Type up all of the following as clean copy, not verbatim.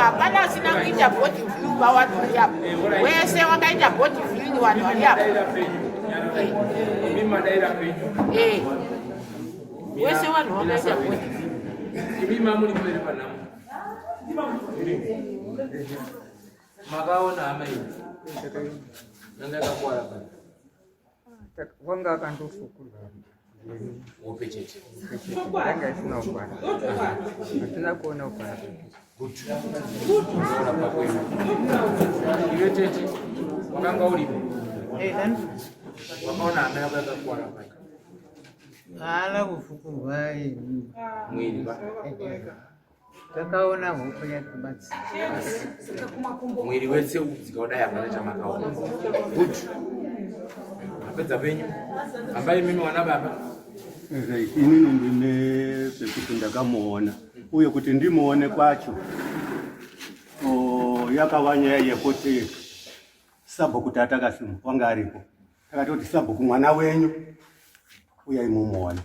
Hapana asina kuita body view pavanhu vari apo. Wese wakaita body viewing vanhu vari apo. Eh. Wese vanhu vakaita body view. Imi mamuri mberi panhamo. Makaona hama iyi. Yanga yakakwara pano. Wanga akandofukurwa hope chete. Yanga isina kukwana. Hatina kuona kukwana. Good. Iwe tete wakanga uripo. Eh, nani? Wakaona hama yako yakakwara pai. Haana kufukurwa mwiri ba. Takaona hope yakabatsi. Mwiri wese udzika kudai hapana chamakaona. Good. Mapedza penyu. Hambai mimi wana baba. Right, inini ndine pekuti ndakamuona uye kuti ndimuone kwacho yakava nyaya yekuti sabhuku tatakasimu wanga aripo takatoti sabhuku mwana wenyu uyai mumuone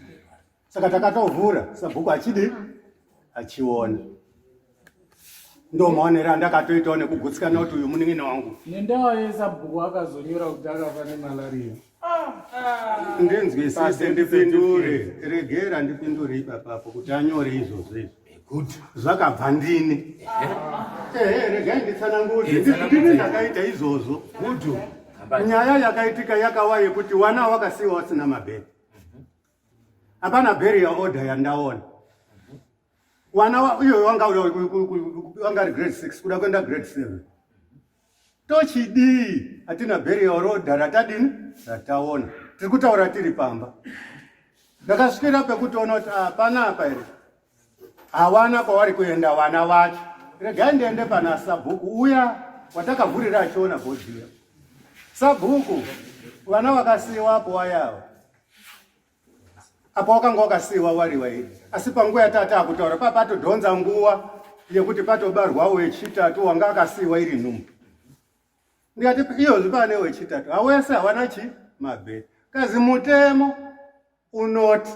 saka takatovhura sabhuku achidi achiona ndo maonero andakatoitawo nekugutsikana kuti uyu munin'ina wangu Nendawa yesabhuku akazonyora kuti akafa nemalaria. Ndinzwisise ndipindure, regera ndipindure ipapapo kuti anyore izvozvo izvi. Good. Zvakabva ndini. Ehe, regai nditsanangure. Ndini ndakaita izvozvo. Good. Nyaya yakaitika yakawa yekuti wana wakasiiwa wasina mabhedhi. Hapana burial order yandaona. Wana iyoyo wanga uri wanga ari grade 6 kuda kuenda grade 7. Tochidii? Hatina burial order ratadini rataona. Tiri kutaura tiri pamba. Ndakasvikira pekutoona kuti hapana apa here. Hawana kwavari kuenda vana vacho. Regai ndiende pana sabhuku uya watakavhurira achiona bhodhiya. Sabhuku vana vakasiiwapo wayawa. Apa wakanga wakasiiwa wari wairi. Asi panguva yatata akutaura pa patodhonza nguva yekuti patobarwa wechitatu wanga akasiiwa iri nhumbu. Ndikati iyozvi pane wechitatu. Hawese hawana chi mabhedhi. Kazi mutemo unoti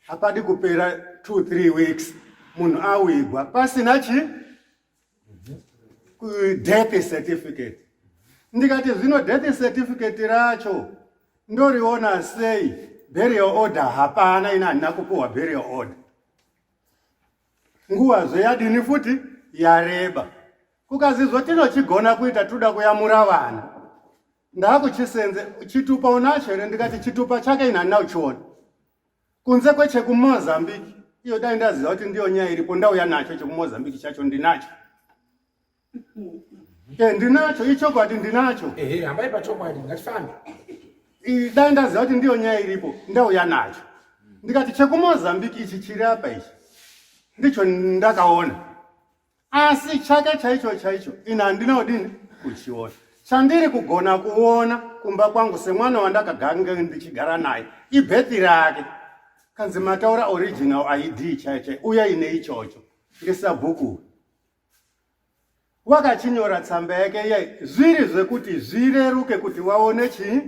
hapadi kupera 2-3 weeks munhu awigwa pasina chi death certificate. Ndikati zvino death certificate racho ndoriona sei? Burial order hapana, ina handina kupuhwa burial order. Nguva yadini futi yareba. Kukazizwa tinochigona kuita toda kuyamura vana. Ndakuchisenze chitupa unacho here? Ndikati chitupa chake ina handina kuchiona. Kunze kwechekumozambique iyo dai ndaziva kuti ndiyo nyaya iripo ndauya nacho chekumozambique chacho ndinacho. Ndinacho ichokwadi ndinacho. Ehe, hambai pachokwadi ngatifambe. Dai ndaziva kuti ndiyo nyaya iripo ndauya nacho. Ndikati chekumozambique ichi chiri apa ichi ndicho ndakaona. Asi chake chaicho chaicho ini handina kudini kuchiona. Chandiri kugona kuona kumba kwangu semwana wandakaganga ndichigara naye ibhethi rake. Kanzi mataura original ID chaiyo chaiyo uya ine ichocho ndisabhuku. Wakachinyora tsamba yake iye zviri zvekuti zvireruke kuti waone chii.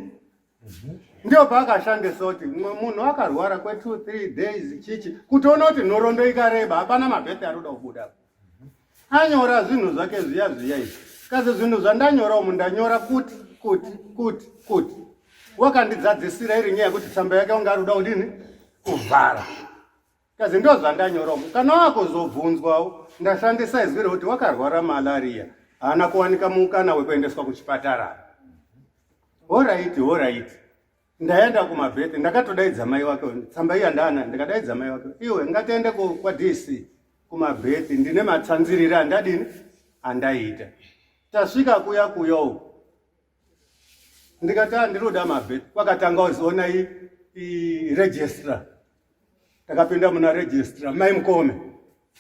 Ndio paakashandisa kuti munhu akarwara kwe 2-3 days chichi kutoona kuti nhoroondo ikareba hapana mabhethi ari kuda kubuda. Anyora zvinhu zvake zviya zviya izvi. Kazi zvinhu zvandanyora umu ndanyora kuti kuti kuti kuti. Wakandidzadzisira iri nyaya yekuti tsamba yake wanga ari kuda kudini kuvhara. Kazi ndo zvandanyora umu. Kana wakuzobvunzwawo ndashandisa izwi rekuti wakarwara malaria haana kuwanika mukana wekuendeswa kuchipatara. Horaiti, horaiti. Ndaenda kumabheti ndakatodaidza mai wake tsamba iya ndana ndikadaidza mai wake iwe ngatiende kwa DC kumabheti ndine matsanzirira andadini andaita. Tasvika kuya kuya uku ndikati andinoda mabheti kwakatanga uziona i registrar. Takapinda muna registrar mai Mukome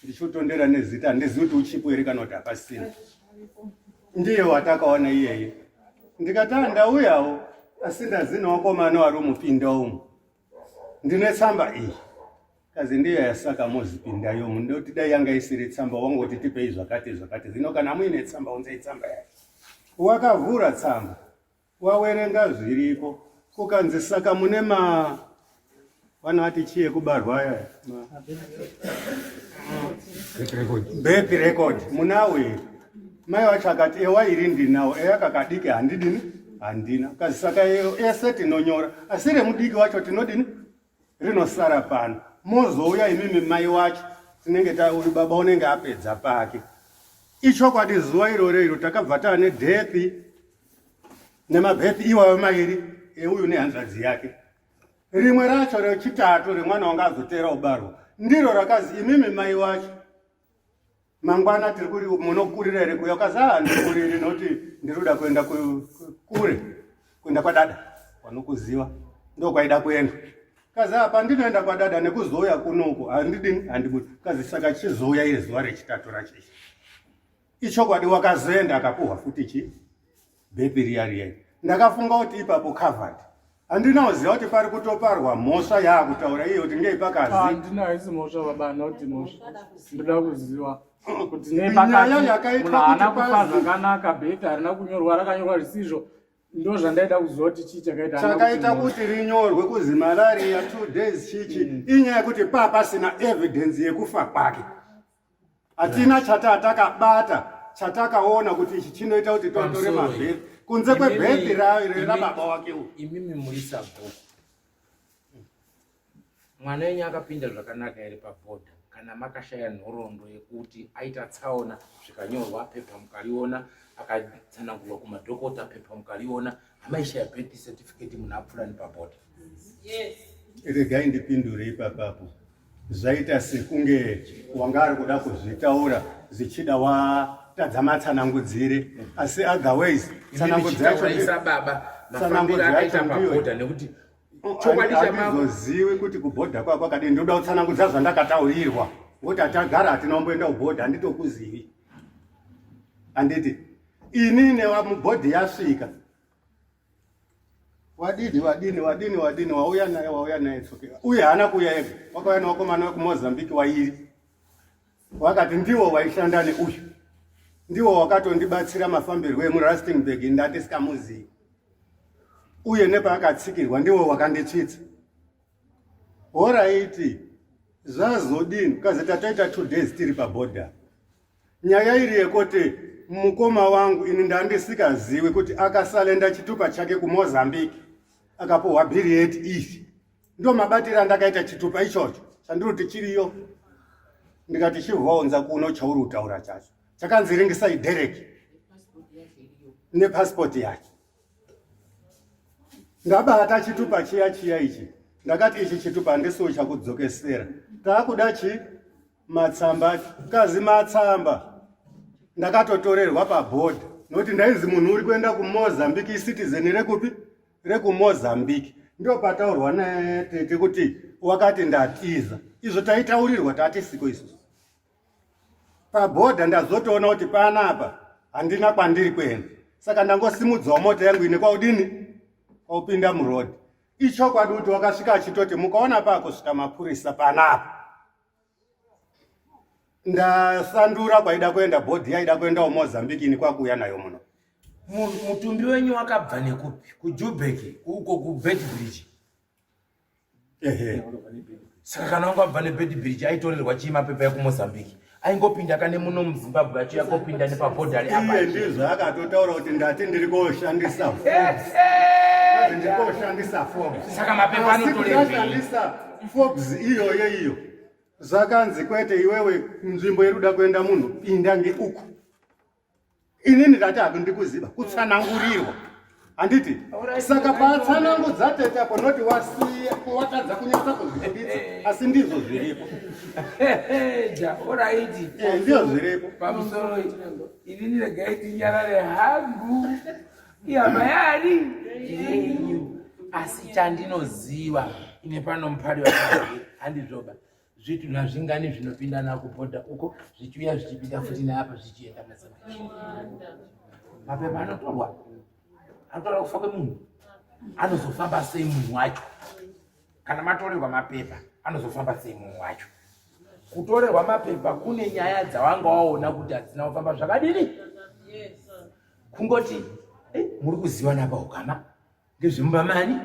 ndichotondera nezita handizivi kuti uchipo here kana kuti hapasina. Ndiye watakaona iyeye. Ndikati ndauyawo asi ndazina wakomana wari umupinda umu. Ndine tsamba iyi. Kazi ndiyo yasaka mozipinda yomu ndoti dai yanga isiri tsamba wangoti tipei zvakati zvakati. Zvino kana muine tsamba unzei tsamba yacho. Wakavhura tsamba wawerenga zviripo kukanzi saka mune ma Vanovati chii yekubarwa aya? Birth record. Munawo here? Mai vacho akati ewa iri ndinawo, eya kakadiki handidini? Handina. Kazi saka ese tinonyora, asi remudiki wacho tinodini? Rinosara pano. Mozouya imimi mai wacho, tinenge ta uyu baba unenge apedza pake. Ichokwadi zuva iroro iro takabva taane death nemabirth iwayo mairi euyu nehanzvadzi yake. Rimwe racho rechitatu remwana wanga azoteera kubarwa ndiro rakazi imimi mai wacho mangwana tiri kuri munokurira here kuya ukazi haa handikuriri nokuti ndiri kuda kuenda kure kuenda kwadada wanokuziva ndokwaida kuenda kazi apa ndinoenda kwadada nekuzouya kunoku handidini handibudi kazi saka chizouya iri zuva rechitatu racho ichi ichokwadi wakazoenda akapuhwa futi chi bhepi riya riya ndakafunga kuti ipapo covered handina kuziva kuti pari kutoparwa mhosva yaakutaura iye kuti ngei pakazi handina haisi mhosva baba handina kuti mhosva ndoda kuziva kuti nei Nyaya yakaitwa munhu haana kuti kufa pazi- zvakanaka bheti harina kunyorwa rakanyorwa zvisizvo ndo zvandaida kuziva kuti chii chakaita handina kuti chakaita mhosva. kuti rinyorwe kuzi malaria two days chichi inyaya yekuti paa pasina evidence yekufa kwake hatina chata takabata chatakaona kuti ichi chinoita kuti totore Pamusoro mabheri kunze kwebhethi rababa wake uyu imimi muri sabhuku mwana wenyu akapinda zvakanaka here pabhodha kana makashaya nhoroondo yekuti aita tsaona zvikanyorwa pepa mukariona akatsanangurwa kumadhokota pepa mukariona hamaishaya birth certificate munhu apfuura nepabhodha regai ndipindure ipapapo Zvaita sekunge wanga ari kuda kuzvitaura zvichida watadza matsanangudzire asi otherways tsanangudzo yacho baba mafambiro akaita pabhodha nekuti chokwadi chamazozivi kuti kubhodha kwako kwakadii ndoda kutsanangudza zvandakataurirwa ngokuti atagara hatina kumboenda kubhodha handitokuzivi handiti ini mubhodhi yasvika wadini wadini wadini wadini wauya naye wauya naye tsoke uye haana kuuya ega wakauya newakomana wekumozambique wairi wakati ndiwo waishanda neuyu ndiwo wakatondibatsira mafambirwo emurustingburg ndati sikamuzivi uye nepaakatsikirwa ndiwo wakanditsvitsa horaiti zvazodini kazi tatoita two days tiri pabhodha Nyaya iri yekuti mukoma wangu ini ndandisikaziwi kuti akasalenda chitupa chake kuMozambique akapuhwa bhiriyeti iyi ndo mabatiro andakaita chitupa ichocho chandiri kuti chiriyo ndikati chivhaunza kuno chauri kutaura chacho chakanzi ringisai derek nepasipoti yacho ndabata chitupa chiya chiya ichi ndakati ichi chitupa handisiwo chakudzokesera taakuda chi matsamba kazi matsamba ndakatotorerwa pabhodha nokuti ndainzi munhu uri kuenda kumozambique icitizen rekupi rekumozambique ndio pataurwa natete kuti wakati ndatiza izvo taitaurirwa tatisiko isusu pabhodha ndazotoona kuti panapa handina kwandiri kuenda saka ndangosimudzawo mota yangu ine kwaudini kwaupinda muroad ichokwadi kuti wakasvika achitoti mukaona pakusvika mapurisa panapa ndasandura kwaida kuenda bhodhi yaida kuendawo mozambique ini kwakuuya nayo muno mutumbi wenyu wakabva nekupi kujubek uko kubedbridge ehe saka kana wanga wabva nebedbridge aitorerwa chii mapepa ekumozambique aingopinda kane muno muzimbabwe achiuya kopinda nepabhodhari iye ndizvo akatotaura kuti ndati ndiri koshandisa ndiri koshandisa forbes saka mapepa anotorerwashandisa forbes iyoyo iyo zvakanzi kwete iwewe nzvimbo iri kuda kuenda munhu pinda ngeuku inini ndati haku ndikuziva kutsanangurirwa handiti saka paatsanangudza tete apo noti wasiya watadza kunyatsa kuzvibuditsa asi ndizvo zviripo ja oraiti eh, ndizvo zviripo pamusoro inini regai tinyarare hangu ihama yani yenyu asi chandinoziva ine pano mupari handizvoba zvitunha zvingani zvinopinda nakubhodha uko zvichiuya zvichipinda futi neapa zvichienda mazambique mapepa anotorwa anotora kufa kwemunhu anozofamba sei munhu wacho kana matorerwa mapepa anozofamba sei munhu wacho kutorerwa mapepa kune nyaya dzawanga waona kuti hadzina kufamba zvakadini kungoti eh, muri kuzivana paukama ngezvemumba mani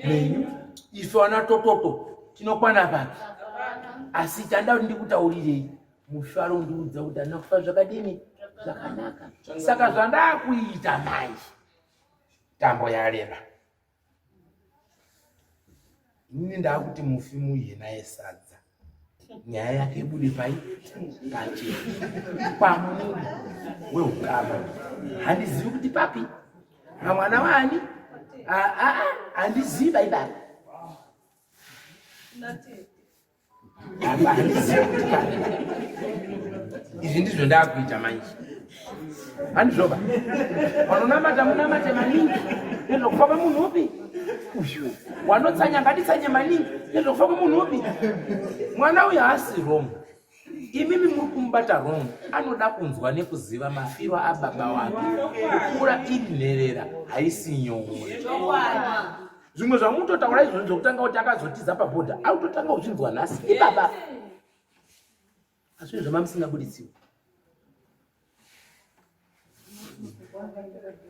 menyu isu ana tototo Tinokwana papi? Asi chanda kuti ndikutaurirei, mufi anondiudza kuti handina kufa zvakadini zvakanaka. Saka zvandakuita manje, tambo yareba. Inini ndakuti mufi muye naye sadza, nyaya yake ibude pai pachena kwamuri weukama. Handizivi kuti papi pamwana waani, handizivi baibaba izvi ndizvo ndakuita manje handizvoba vanonamata munamate maningi nezvokufa kwemunhu upi uyu wanotsanya ngatitsanye maningi nezvokufa kwemunhu upi mwana uyu haasi wrong imimi muri kumubata wrong anoda kunzwa nekuziva mafiro ababa wake kukura iri nherera haisi nyore zvimwe zvamutotaura izvozvo zvekutanga kuti akazotiza pabhodha autotanga uchinzwa nhasi ibaba asi zvamamusingabuditsiwa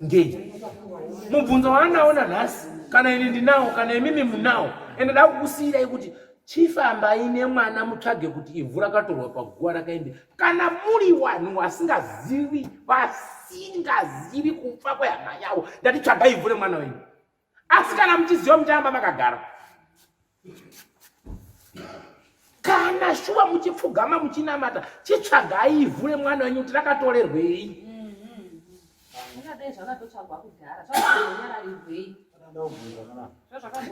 ngei mubvunzo waanawo nanhasi kana ini ndinawo kana imimi munawo ende da kukusiyirai kuti chifambai nemwana mutsvage kuti ivhu rakatorwa paguva rakaende kana muri vanhu vasingazivi vasingazivi kufa kwehama yavo ndati tsvagai ivhu remwana wenyu asi kana muchiziva mucharamba makagara kana shuwa muchipfugama muchinamata chitsvagai ivhu remwana wenyu kuti rakatorerwei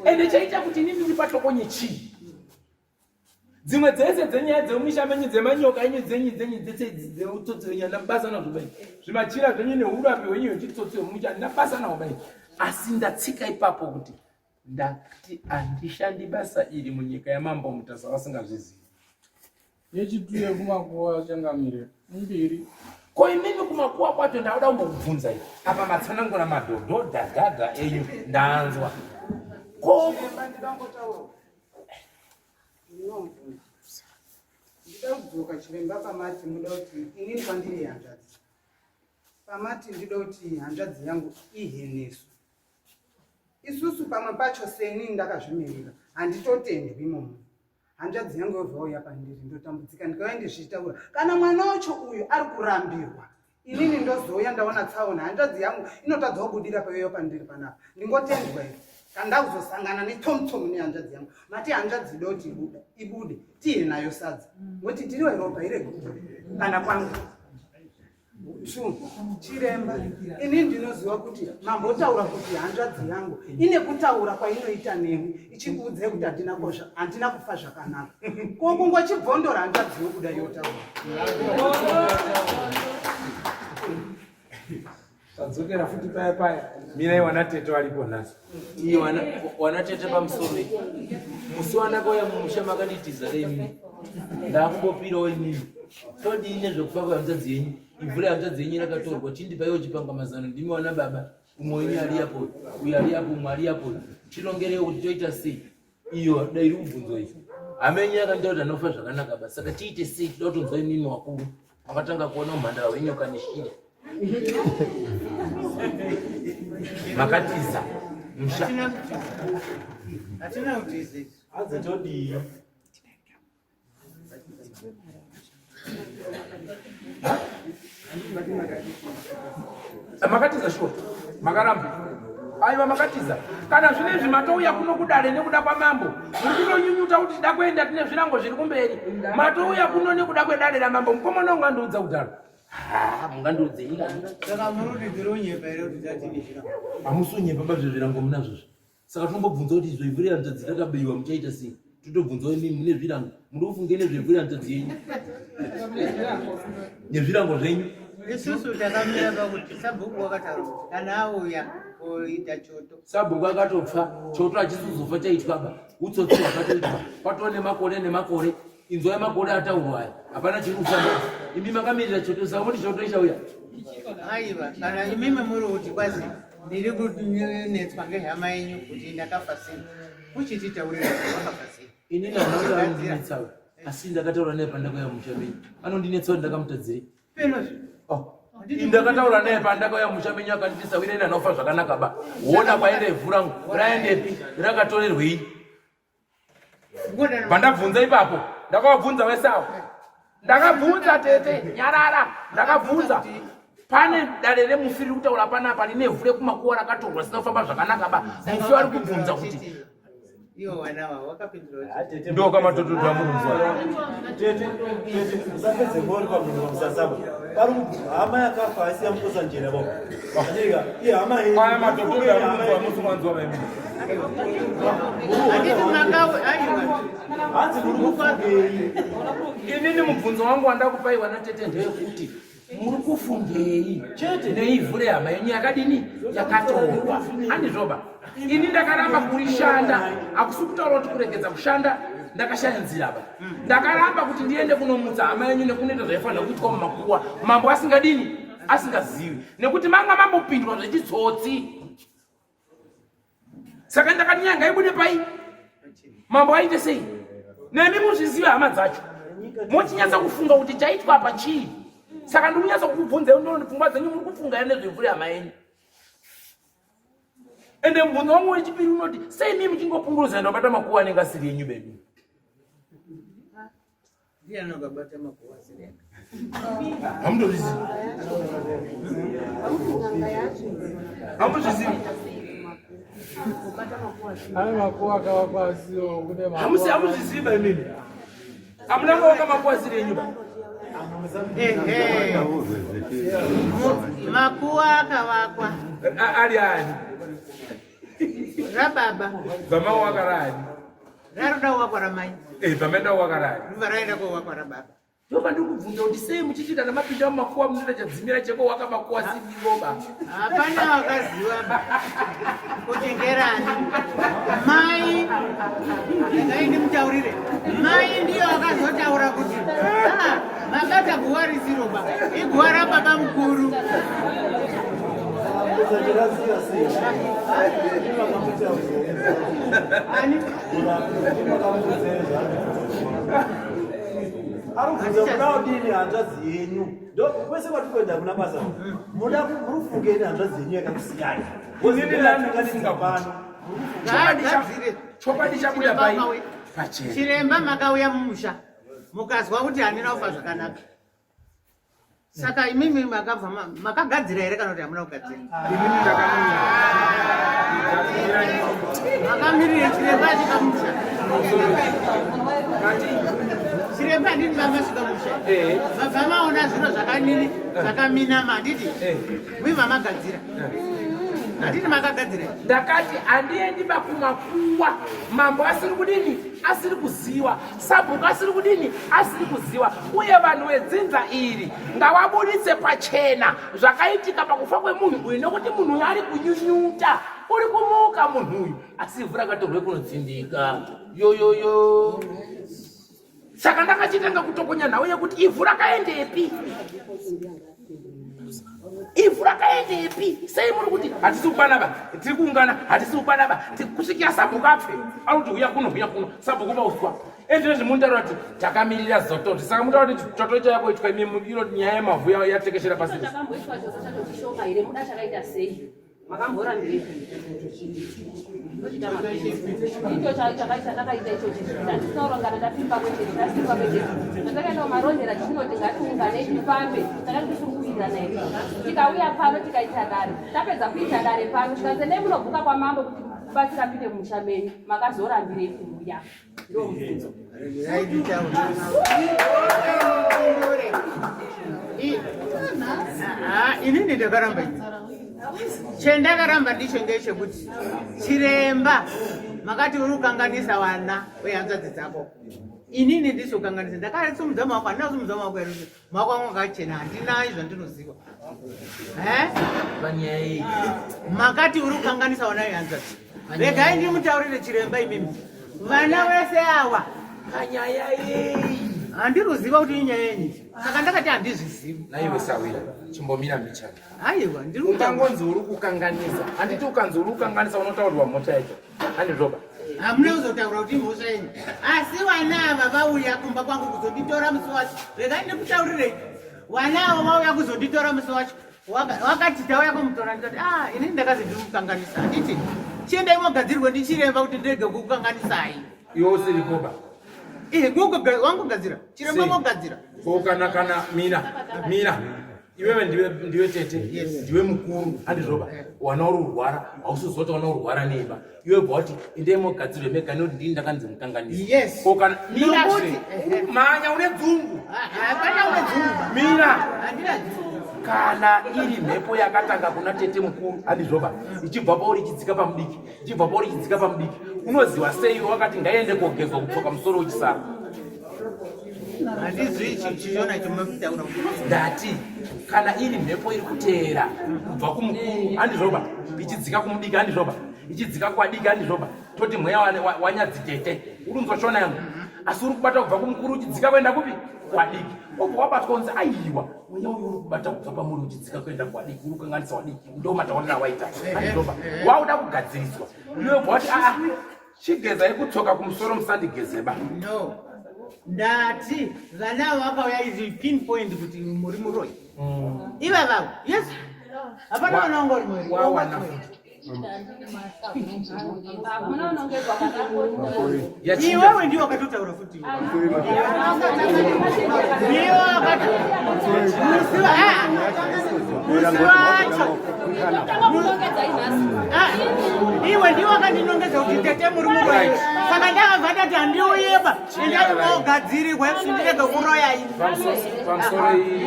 ende chaita kuti inini ndipatokonye chii dzimwe dzese dzenyaya dzemumisha menyu dzemanyoka enyu dzenyu dzenyu dzese dzeutsotsi wenyu handina basa nazvo bai zvimachira zvenyu neurapi hwenyu hwechitsotsi hwemumisha handina basa nawo bai asi ndatsika ipapo kuti ndati handishandi basa iri munyika yamambo mutasa vasingazvizivi Yechituye kumakuwa changamire mbiri. Ko imimi kumakuwa kwacho ndakuda kumbokubvunza iyi apa matsanangura madhodho dhadhadha enyu ndanzwa ko ndida kudzoka chiremba pamati muda kuti inini kwandiri hanzvadzi pamati ndida kuti hanzvadzi yangu ihenesu isusu pamwe pacho seni ndakazvimirira handitotendwi imomo hanzvadzi yangu yobva yauya pandiri ndotambudzika ndikauya ndizvitaura kana mwana wacho uyu ari kurambirwa inini ndozouya ndaona tsaona hanzvadzi yangu inotadza kubudira paiyo pandiri panapa ndingotendwa here kana ndakuzosangana netsomutsomu nehanzvadzi yangu mati hanzvadzi doti ibude tiye nayo sadza ngoti tiriwe ropa irege kubuda kana kwangu True. Chiremba, ini ndinoziva kuti mambotaura kuti hanzvadzi yangu ine kutaura kwainoita newe ichikuudzai kuti handina kosha, handina kufa zvakanaka. Ko kungochibvondora hanzvadzi yokuda yotaura. Tadzokera futi paya paya. Mirai wana tete walipo nhasi. Iye wana wana tete pamusoro. Musi wandakauya mumusha makanditiza imi. Ndakumbopirawo imimi. Todii nezvekufa kwehanzvadzi yenyu? Ivhu rehanzvadzi yenyu rakatorwa. Chindipaiwo chipanga mazano ndimi wana baba. Umwe wenyu ari apo, uyu ari apo, umwe ari apo. Chirongerewo kuti toita sei? Iyo dai iri kubvunzwa iyi. Hama yenyu yakandiita kuti anofa zvakanaka ba. Saka tiite sei? Toda kutonzwa imimi wakuru. Makatanga kuona umhandara hwenyoka neshiri. Makatiza musha. Hatina kutiza isu. Hanzi todii? Makatiza shuwa. Makaramba. Aiwa makatiza. Kana zvine izvi matouya kuno kudare nekuda kwamambo. Muri kutonyunyuta kuti tida kuenda tine zvirango zviri kumberi. Matouya kuno nekuda kwedare ramambo. Mukomana ungandiudza kudaro. Ha, mungandiudze ini kana. Saka muri kuti tiri kunyepa here kuti tatine zvirango? Hamusi kunyepa bazve zvirango munazvo zve. Saka tombobvunza kuti izvo ivhu rehanzvadzi rakabaiwa muchaita sei? Totobvunzawo imimi mune zvirango. Muri kufunge nezvevhu rehanzvadzi yenyu? Nezvirango zvenyu? Isusu takamira pakuti sabhuku wakataura kuti kana auya koita choto. Sabhuku akatopfa, choto hachisizofa chaitwa ba. Utsotsi hwakatoitwa. Kwatova nemakore nemakore. Inzwai makore ataurwa aya. Hapana chiri kufamba. Imi makamirira choto saka moti choto ichauya. Aiwa, kana imimi muri kuti kwazi ndiri kunetswa ngehama yenyu kuti ndakafa sei. Uchititaurira kuti wakafa sei. Inini handina kuti anondinetsawo. Asi ndakataura naye pandakauya musha menyu. Anondinetsawo ndakamutadzirei. Oh. Ndakataura naye pandakauya musha menyu akanditi sawira ina nofa zvakanaka ba. Wona kwaenda ivhu rangu. Raendepi? Rakatorerwei? Pandabvunza ipapo ndakavabvunza wese avo. Ndakabvunza tete nyarara ndakabvunza pane dare remufi riri kutaura panapa rine vhu rekumakuwa rakatorwa risina kufamba zvakanaka ba mufi vari kubvunza kuti ndokamatototo amurunzwa tete tete musapedze ngori pamunhu pamusasaba pari hama yakafa asi yamukosa njera baba anyika iye hama yenyu aya matototo amurunzwa musi mwanzwa vaimi Handiti makau aiwa. Hanzi muri kufungei? Inini mubvunzo wangu wandakupaiwa natete ndeyekuti muri kufungei chete neivhu rehama yenyu yakadini yakatorwa handizvoba ini ndakaramba kurishanda hakusi kutaura kuti kuregedza kushanda ndakashaya nzira ba ndakaramba kuti ndiende kunomutsa hama yenyu nekunoita zvaifanira kuitwa mumakuwa mambo asingadini asingazivi nekuti manga mambopindwa zvechitsotsi saka ndakati nyaya ngaibude pai mambo aite sei nemi muzvizive hama dzacho mochinyatsa kufunga kuti chaitwa apa chii saka ndiri kunyatsa kukubvunzai ndoni pfungwa dzenyu muri kufunga here nezvevhu rehama yenyu ende mubvunzo wangu wechipiri unoti sei mii muchingopungurudza ndobata makuva anenge asiri enyu bedu Ndiani akabata makuva asiri ake? Hamutozvizivi. Hamuzvizivi. Ane makuva akavakwa asiwo kune makuva. Hamusi hamuzvizivi ba imimi. Hamuna kuwaka makuva asiri enyu ba. Ehe. Makuva akavakwa. Ali ani? Rababa. Bama wakarani. Raroda kuwakwa ramai. Eh, pamaenda kuwaka rani. Ruva raenda kuwakwa rababa. Ndobva ndikubvunza kuti sei muchiti kana mapinda mumakuwa munoita chadzimira cheko waka makuwa sindingoba. Hapana wakaziva ba. Kuti ngerani. Mai regai ndimutaurire. Mai ndiyo akazotaura kuti ah, mabata guwa risiro ba. Iguwa rababa mukuru. Arikubvunza muda kudini hanzvadzi yenyu ndo kwese kwatiri kuenda kuna basa muda muri kufungeni hanzvadzi yenyu yakakusiyai Inini pano Chokwadi chabuda pai pachena. Chiremba makauya mumusha mukazwa kuti handina kufa zvakanaka. Saka imimi makabva makagadzira here kana kuti hamuna kugadzira? Makamirira chiremba asvika musha. Chiremba handiti vamasvika musha. Mabva maona zviro zvakanini zvakaminama handiti? Mibva magadzira. Handiti makagadzira? Ndakati handiendi bakumakuwa mambo asiri kudini asiri kuziwa Sabhuku asiri kudini? Asiri kuziwa. Uye vanhu vedzinza iri ngavabuditse pachena zvakaitika pakufa kwemunhu uyu nekuti munhu uyu ari kunyunyuta. Uri kumuka munhu uyu asi ivhu rakatorwe kunotsindika. Yoyoyo. Saka ndakachitanga kutokonya nhau yekuti ivhu rakaendepi? Ivhu rakaendepi? Sei muri kuti hatisi kupanaba, tiri kuungana, hatisi kupanaba, kusvikira sabhuku apfe. Ari kuti huya kuno, huya kuno, sabhuku pauswa. Ende nezvimutaura kuti takamirira zototo. Saka mutaura kuti choto chayakoitwa imi iro nyaya yemavhu yatekeshera pasi. Chakamboitwa chose chacho chishoma here muda chakaita sei? Makamborambirei? Ndochita mapenzi. Icho chakaita takaita ichochi. Tatisina kurongana tapimba kwechete, tasimba kwechete. Patakaenda kumarondera tichinoti ngatiunganei tifambe, takati tisiri kuwirirana here. Tikauya pano tikaita dare. Tapedza kuita dare pano tikanzi endai munobhuka kwamambo kuti kubatsira pinde mumusha menyu. Makazorambirei kuuya? Ndiwo mubvunzo. Inini ndakaramba ini. Chendakaramba ndicho ngechekuti chiremba makati uri kukanganisa vana vehanzvadzi dzako. Inini ndisi kukanganisa ndakasumudza maoko handina kusumudza maoko here maoko angu akachena handina zvandinoziva. Eh? Makati uri kukanganisa vana vehanzvadzi. Regai ndimutaurire chiremba imimi. Vana vese awa panyaya yei handiruziva kuti inyaya yenyi saka ndakati handizvizivi naiwe sawira chimbomira mbichana aiwa ndiri ungangonzi uri kukanganisa handiti ukanzi uri kukanganisa unotaurirwa mhosva yacho handizvoba hamuna kuzotaura kuti imhosva yenyu asi vana ava vauya kumba kwangu kuzonditora musi wacho regai ndikutaurirei vana ava vauya kuzonditora musi wacho Wakati tauya kumutora ndikati ah inini ndakazi ndiri kukanganisa handiti chiendai mogadzirwe ndichiremba kuti ndirege kukukanganisai. Iwe usiripoba. Ihe wangogadzira chiremba mogadzira. Ko kana kana mina mina iwewe ndiwe ndiwe tete ndiwe mukuru handizvoba wana uri kurwara hausizoti wana urwara neiba iwe bva wati endei mogadzirwe mega nekuti ndini ndakanzi mukanganisi Yes. ko kana mina Nokuti- zve mhanya une dzungu Hapana une dzungu. mina Handina dzungu. kana iri mhepo yakatanga kuna tete mukuru handizvoba ichibva pauri ichidzika pamudiki ichibva pauri ichidzika pamudiki unoziva sei wakati ngaiende kogezwa kutsoka musoro uchisara Handizivi chichiona chomutaura. Ndati kana iri mhepo iri kuteera kubva kumukuru handizvoba ichidzika kumudiki handizvoba ichidzika kuwadiki handizvoba toti mweya wanyadzitete uri kunzwa shona yangu asi uri kubata kubva kumukuru uchidzika kuenda kupi kuwadiki wobva wabatwa unzi aiwa mweya uyu uri kubata kubva pamuri uchidzika kuenda kuwadiki uri kukanganisa wadiki ndo matauriro awaita handizvoba wauda kugadziriswa iwe bva wati aa Chigezai kutsoka kumusoro musandigezeba. No. Ndati vana vakauya izvi pinpoint kuti muri muroyi. Ivavavo. Yes. Hapana vana vanga uri muroyi. Wawana. Iwewe ndiwe wakatotaura futi. Ndiwe wakati. Musi wa musi wacho. Ah, iwe ndiwe wakandinongedza kuti tete muri muroyi saka ndakabva ndati handiuyeba endai mogadzirirwa kuti ndirege kuroya ini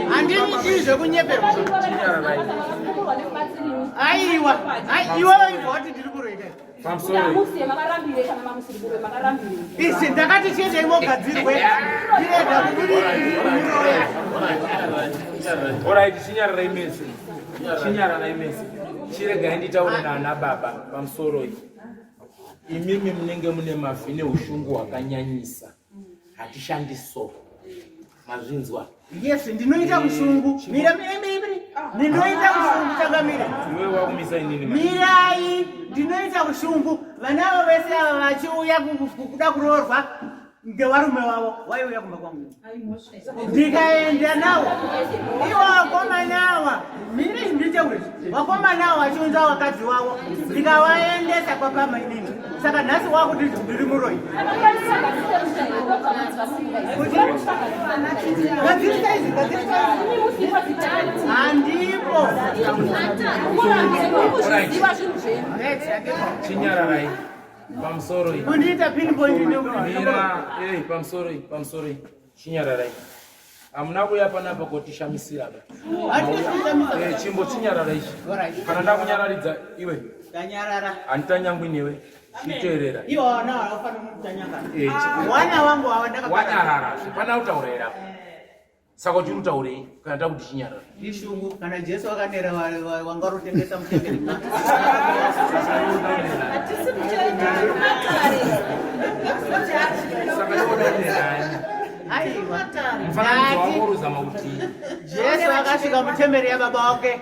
handini chii zvekunyeperwa aiwa iwewe ibva wati ndiri kuroyika isi ndakati chiendei mogadzirwe ndirega kuroya. Orit, chinyararai mese, chinyararai mese, chiregai nditaure nana baba pamusoro iyi. Imimi munenge mune mavhi neushungu hwakanyanyisa, hatishandi so, mazvinzwa? Yes, ndinoita kushungu. Mira, mira, mira, mira. Ndinoita kushungu changamire. Iwe wakumisa inini. Mirai, ndinoita kushungu. Vana avo vese ava vachiuya kuda kuroorwa ngevarume vavo vaiuya kumba kwangu. Ndikaenda nawo. Ivo vakomana ava, mire nditaure. Vakomana ava vachiunza vakadzi vavo. Ndikavaendesa kwapama inini. Saka nhasi wakuti ndiri muroyi. Gadzirisa izvi, gadzirisa izvi. Handipo. Chinyararai pamusoro iyi. Kundiita pinpoint Mira, eh, pamusoro iyi, pamusoro iyi. Chinyararai. Hamuna kuuya panapa kotishamisira ba. Eh, chimbo chinyarara ichi. Kana ndakunyararidza iwe. Ndanyarara. Handitanyangwi newe. Chiteerera. Iwo wana wanofanira kutanyangana. Eh, Wana wangu hawa ndakapara. Wanyarara. Pana kutaura here apa? Saka uchiri kutaurei kana takuti chinyarara? Ishungu kana Jesu akanera wanga rotengesa mutemberi. Hatisi kuchera matare. Saka chionerani. Aiwa. Mufananidzo wako uruzama kuti Jesu akasvika mutemberi yababa wake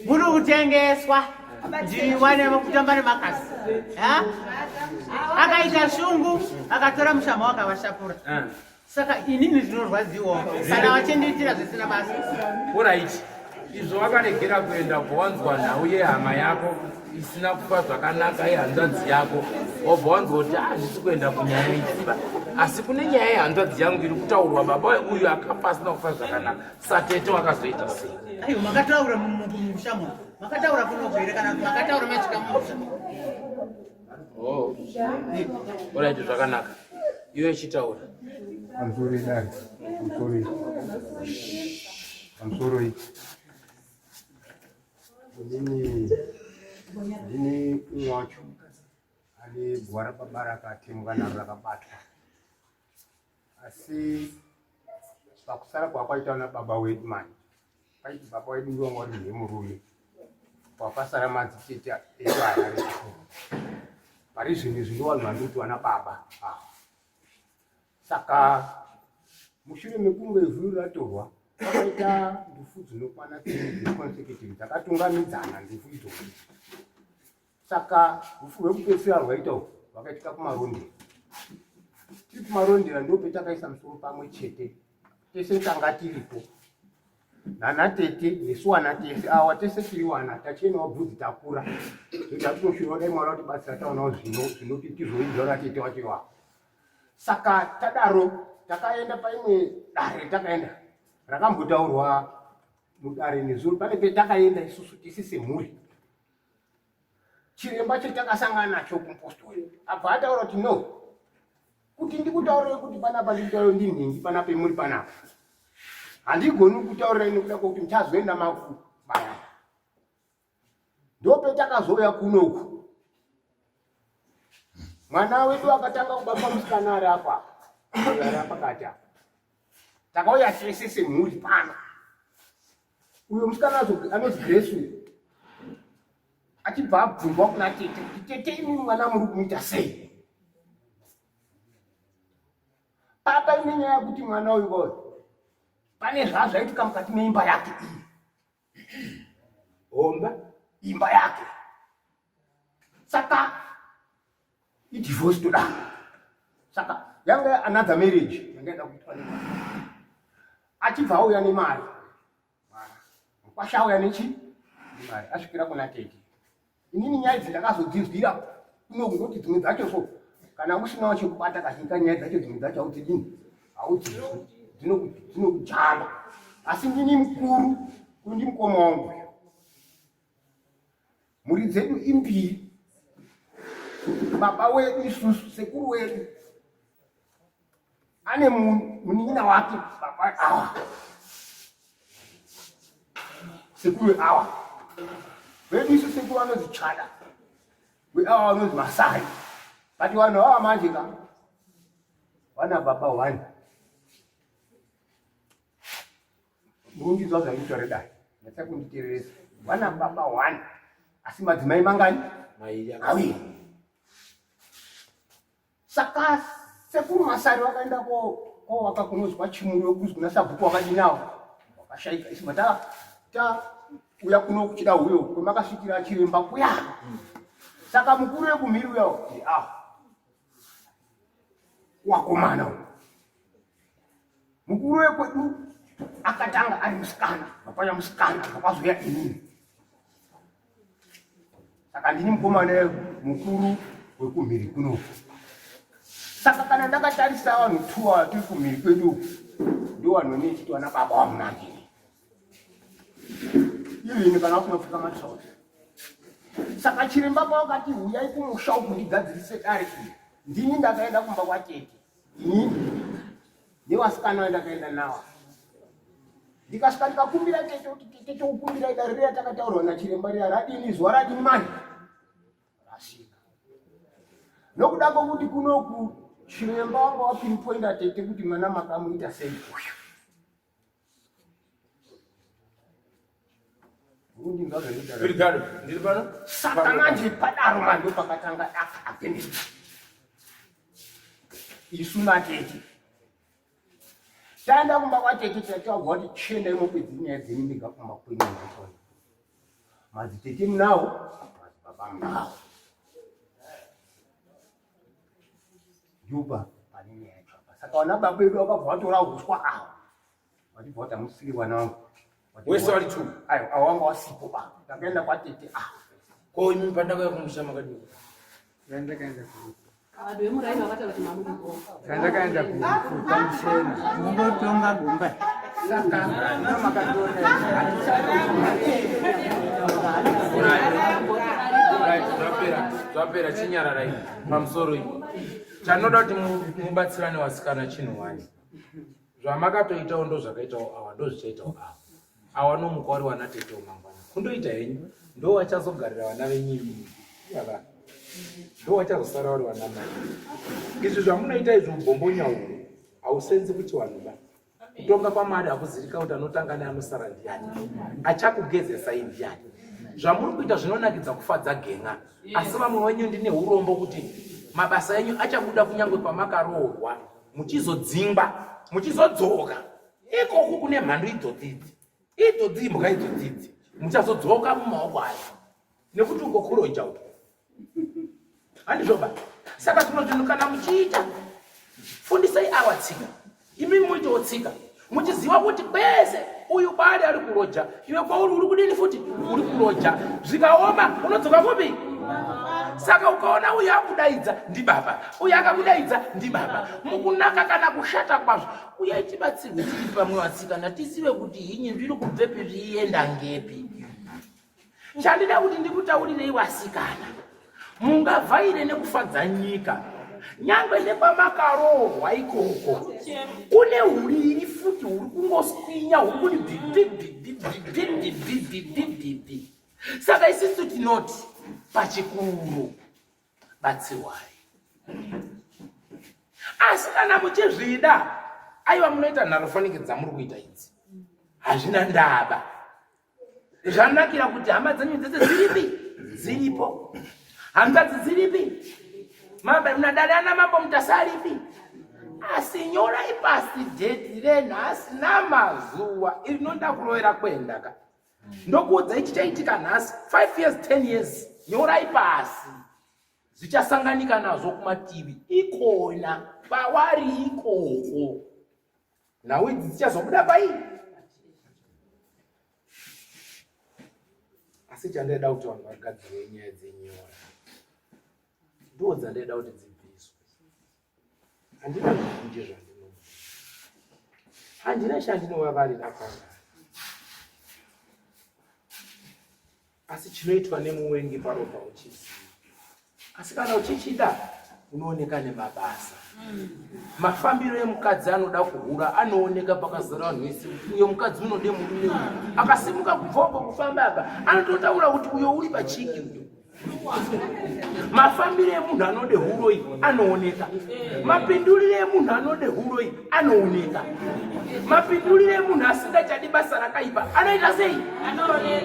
muri kutengeswa njiwa nekutamba nemakasi. Ha? Akaita shungu akatora mushama wakavashapura. Saka inini ndinorwadziwawo kana vachindiitira zvisina basa. Orit, izvo wakaregera kuenda ubva wanzwa nhau yehama yako isina kufa zvakanaka yehanzvadzi yako, wobva wanzwa kuti handisi kuenda kunyaya idziba, asi kune nyaya yehanzvadzi yangu iri kutaurwa, baba uyu akafa asina kufa zvakanaka. Satete wakazoita sei? Aiwa, makataura mumusha muno, makataura kuno here kana makataura masvika mumusha? Oh. Orit, zvakanaka. Iwe chitaura. Pamusoro idare, pamusoro iyi. Pamusoro iyi. Inini ndini umwe wacho ane guva rababa rakatemwa naro rakabatwa. Asi pakusara kwakwaita nababa wedu manje, paiti baba wedu ndiwo wanga uri murume, kwakasara madzitete edu aya ari pari zvinhu izvi ndo vanhu vandikuti vana baba ava. Saka mushure mekunge ivhu ratorwa kwakaita ndufu dzinokwana 3 consecutive dzakatungamidzana ndufu idzodzo. Saka rufu rwekupedzisira rwaita uku rwakaitika kumarondera. Tiri kumarondera ndo petakaisa musoro pamwe chete tese tanga tiripo nana tete nesu wana tese awa tese tiri wana tachenawo bvudzi takura zvoti hatitoshuvira dai Mwari vatibatsira taonawo zvinoti tizoidza na tete wacho iwawo. Saka tadaro takaenda paimwe dare takaenda rakambotaurwa mudare nezuro pane petakaenda isusu tisi semhuri chiremba chetakasangana nacho kumupostori abva ataura kuti no kuti ndikutaurire kuti panapa ndikutaurire ndinhingi panapa imuri panapa handigoni kutaurirai nekuda kwekuti muchazoenda makubayana ndopetakazouya kunoku mwana wedu akatanga kubatwa musikana ari apa ari pakati apa takauya tese semhuri pano uyo musikana anonzi grace uyo achibva abvunzwa kuna tete kuti tete imimi mwana muri kumuita sei papa ine nyaya yekuti mwana uyu koyo pane zvazvaitika mukati meimba yake iyi homba imba yake saka idivorce toda saka yanga another marriage yanga ida kuitwa nemwana achibva auya nemari mukwasha auya nechi nemari asvikira kuna tete Inini nyaya idzi ndakazodzinzwira kuno kungoti dzimwe dzacho so kana usinawo chekubata kazhinji kanyaya dzacho dzimwe dzacho haudzidini haudzizwi dzinokujamba asi ndini mukuru uyu ndi mukoma wangu uyu mhuri dzedu imbiri baba wedu isusu sekuru wedu ane munin'ina wake baba awa sekuru awa vedu isu sekuru vanonzi chada weawa vanonzi masai but vanhu awa manje ka vana baba one murundizwa zvaitore dai nyatsa kunditereresa vana baba one asi madzimai mangani maviri Saka sekuru Masari vakaenda kovaka kunonzi kwaChimuri kunzi kuna sabhuku wakadinawo wakashaika isu mata ta uya kuno kuchida huyo kwemakasvikira chiremba kuya saka mukuru wekumhiri uya ah wakomana uyu mukuru wekwedu akatanga ari musikana vapaya musikana vakazouya inini saka ndini mukomana mukuru wekumhiri kuno saka kana ndakatarisa vanhu tuwa tiri kumhiri kwedu uku ndo vanhu vanechiti vana baba vamunangini even kana usina kupfeka matrauza saka chiremba pawakati huyai kumusha uku ndigadzirise dare iri ndini ndakaenda kumba kwatete inini nevasikana vandakaenda nawo ndikasvika ndikakumbira tete kuti tete tokukumbira idare riya takataurwa nachiremba riya radini zuva radini mani rasvika nokuda kwokuti kunoku chiremba wanga wapinpoinda tete kuti mwana makamuita sei uyu Saka manje padaro manje pakatanga daka against isu natete taenda kumba kwatete tachabva kuti chiendai mupedzi nyaya dzenyu mega kumba kwenyu machona madzitete munawo madzibaba munawo juba pane nyaya yacho apa saka vana baba vedu vakabva vatora uswa ava vachibva vati hamusiri vana vangu wese wari tu ayo awo wanga wasipo ba takaenda kwatete ah ko imi pandakauya kumusha makadii Ndakaenda ku Vanhu vemuraini vakataura kuti mamuko. Ndakaenda kupamuchena. Mungotonga gumba. Saka makatoona Right, zvapera zvapera chinyararai pamusoro ipo chanoda kuti mubatsirane vasikana chinhu wani zvamakatoitawo ndozvakaitawo awa ndozvichaitawo awa awa nomuka wari wana tete mangwana kundoita henyu ndo wachazogarira vana venyu imimi iyava ndo wachazosara wari wana mai izvi zvamunoita izvi ubhombonya uhu hausenzi kuti vanhu ba kutonga kwamwari hakuzirika kuti anotanga neanosara ndiyani achakugezesai ndiyani zvamuri kuita zvinonakidza kufadza gen'a asi vamwe venyu ndine urombo kuti mabasa enyu achabuda kunyange kwamakaroorwa muchizodzingwa muchizodzoka ikoku kune mhandu idzodzidzi idzodzi imbwa idzodzidzi muchazodzoka mumaoko ayo nekuti uko kuroja uko handizvoba saka zvimwe zvinhu kana muchiita fundisai awa tsika imi muitewo tsika muchiziva kuti kwese uyu kwaari ari kuroja iwe kwauri uri kudini futi uri kuroja zvikaoma unodzoka kupi Saka ukaona uyo akudaidza ndibaba, uyo akakudaidza ndibaba, mukunaka kana kushata kwazvo, uyai tibatsirwe tiri pamwe vasikana, tizive kuti hinyi zviri kubvepi zviienda ngepi. Chandida kuti ndikutaurirei vasikana, mungavhaire nekufadza nyika nyangwe nekwamakaroorwa ikoko kune huriri futi huri kungoswinya huri kuti bvibvibvibvibvibvibvibvibvibvi. Saka isisu tinoti pachikuru batsirwai, asi kana muchizvida aiwa munoita nharo fanike dzamuri kuita idzi hazvina ndaba. Zvanakira kuti hama dzenyu dzese dziripi? Dziripo. Hanzvadzi dziripi? Madare ana mambo Mutasa aripi? Asi nyorai pasi dheti renhasi namazuva iri rinoda kurovera kuenda ka. Ndokuudzai chichaitika nhasi 5 years 10 years nyorai pasi zvichasanganika nazvo kumativi ikona kwawari ikoko. Nhau idzi dzichazobuda pai? Asi chandaida kuti vanhu vagadzire nyaya dzenyora ndo dzandaida kuti dzibviswe. Handina zvizhinji zvandinoda, handina chandinovavarira kwavari, asi chinoitwa nemuwengi paropa uchiziva. Asi kana uchichida unooneka nemabasa. Mafambiro emukadzi anoda kuhura anooneka pakazara vanhu vese kuti uyo mukadzi unode murume uyu. Akasimuka kubva uko kufamba apa anototaura kuti uyo uri pachiki uyo. Mafambiro emunhu anode huroyi anooneka. Mapindurire emunhu anode huroyi anooneka. Mapindurire emunhu asingachadi basa rakaipa anoita sei?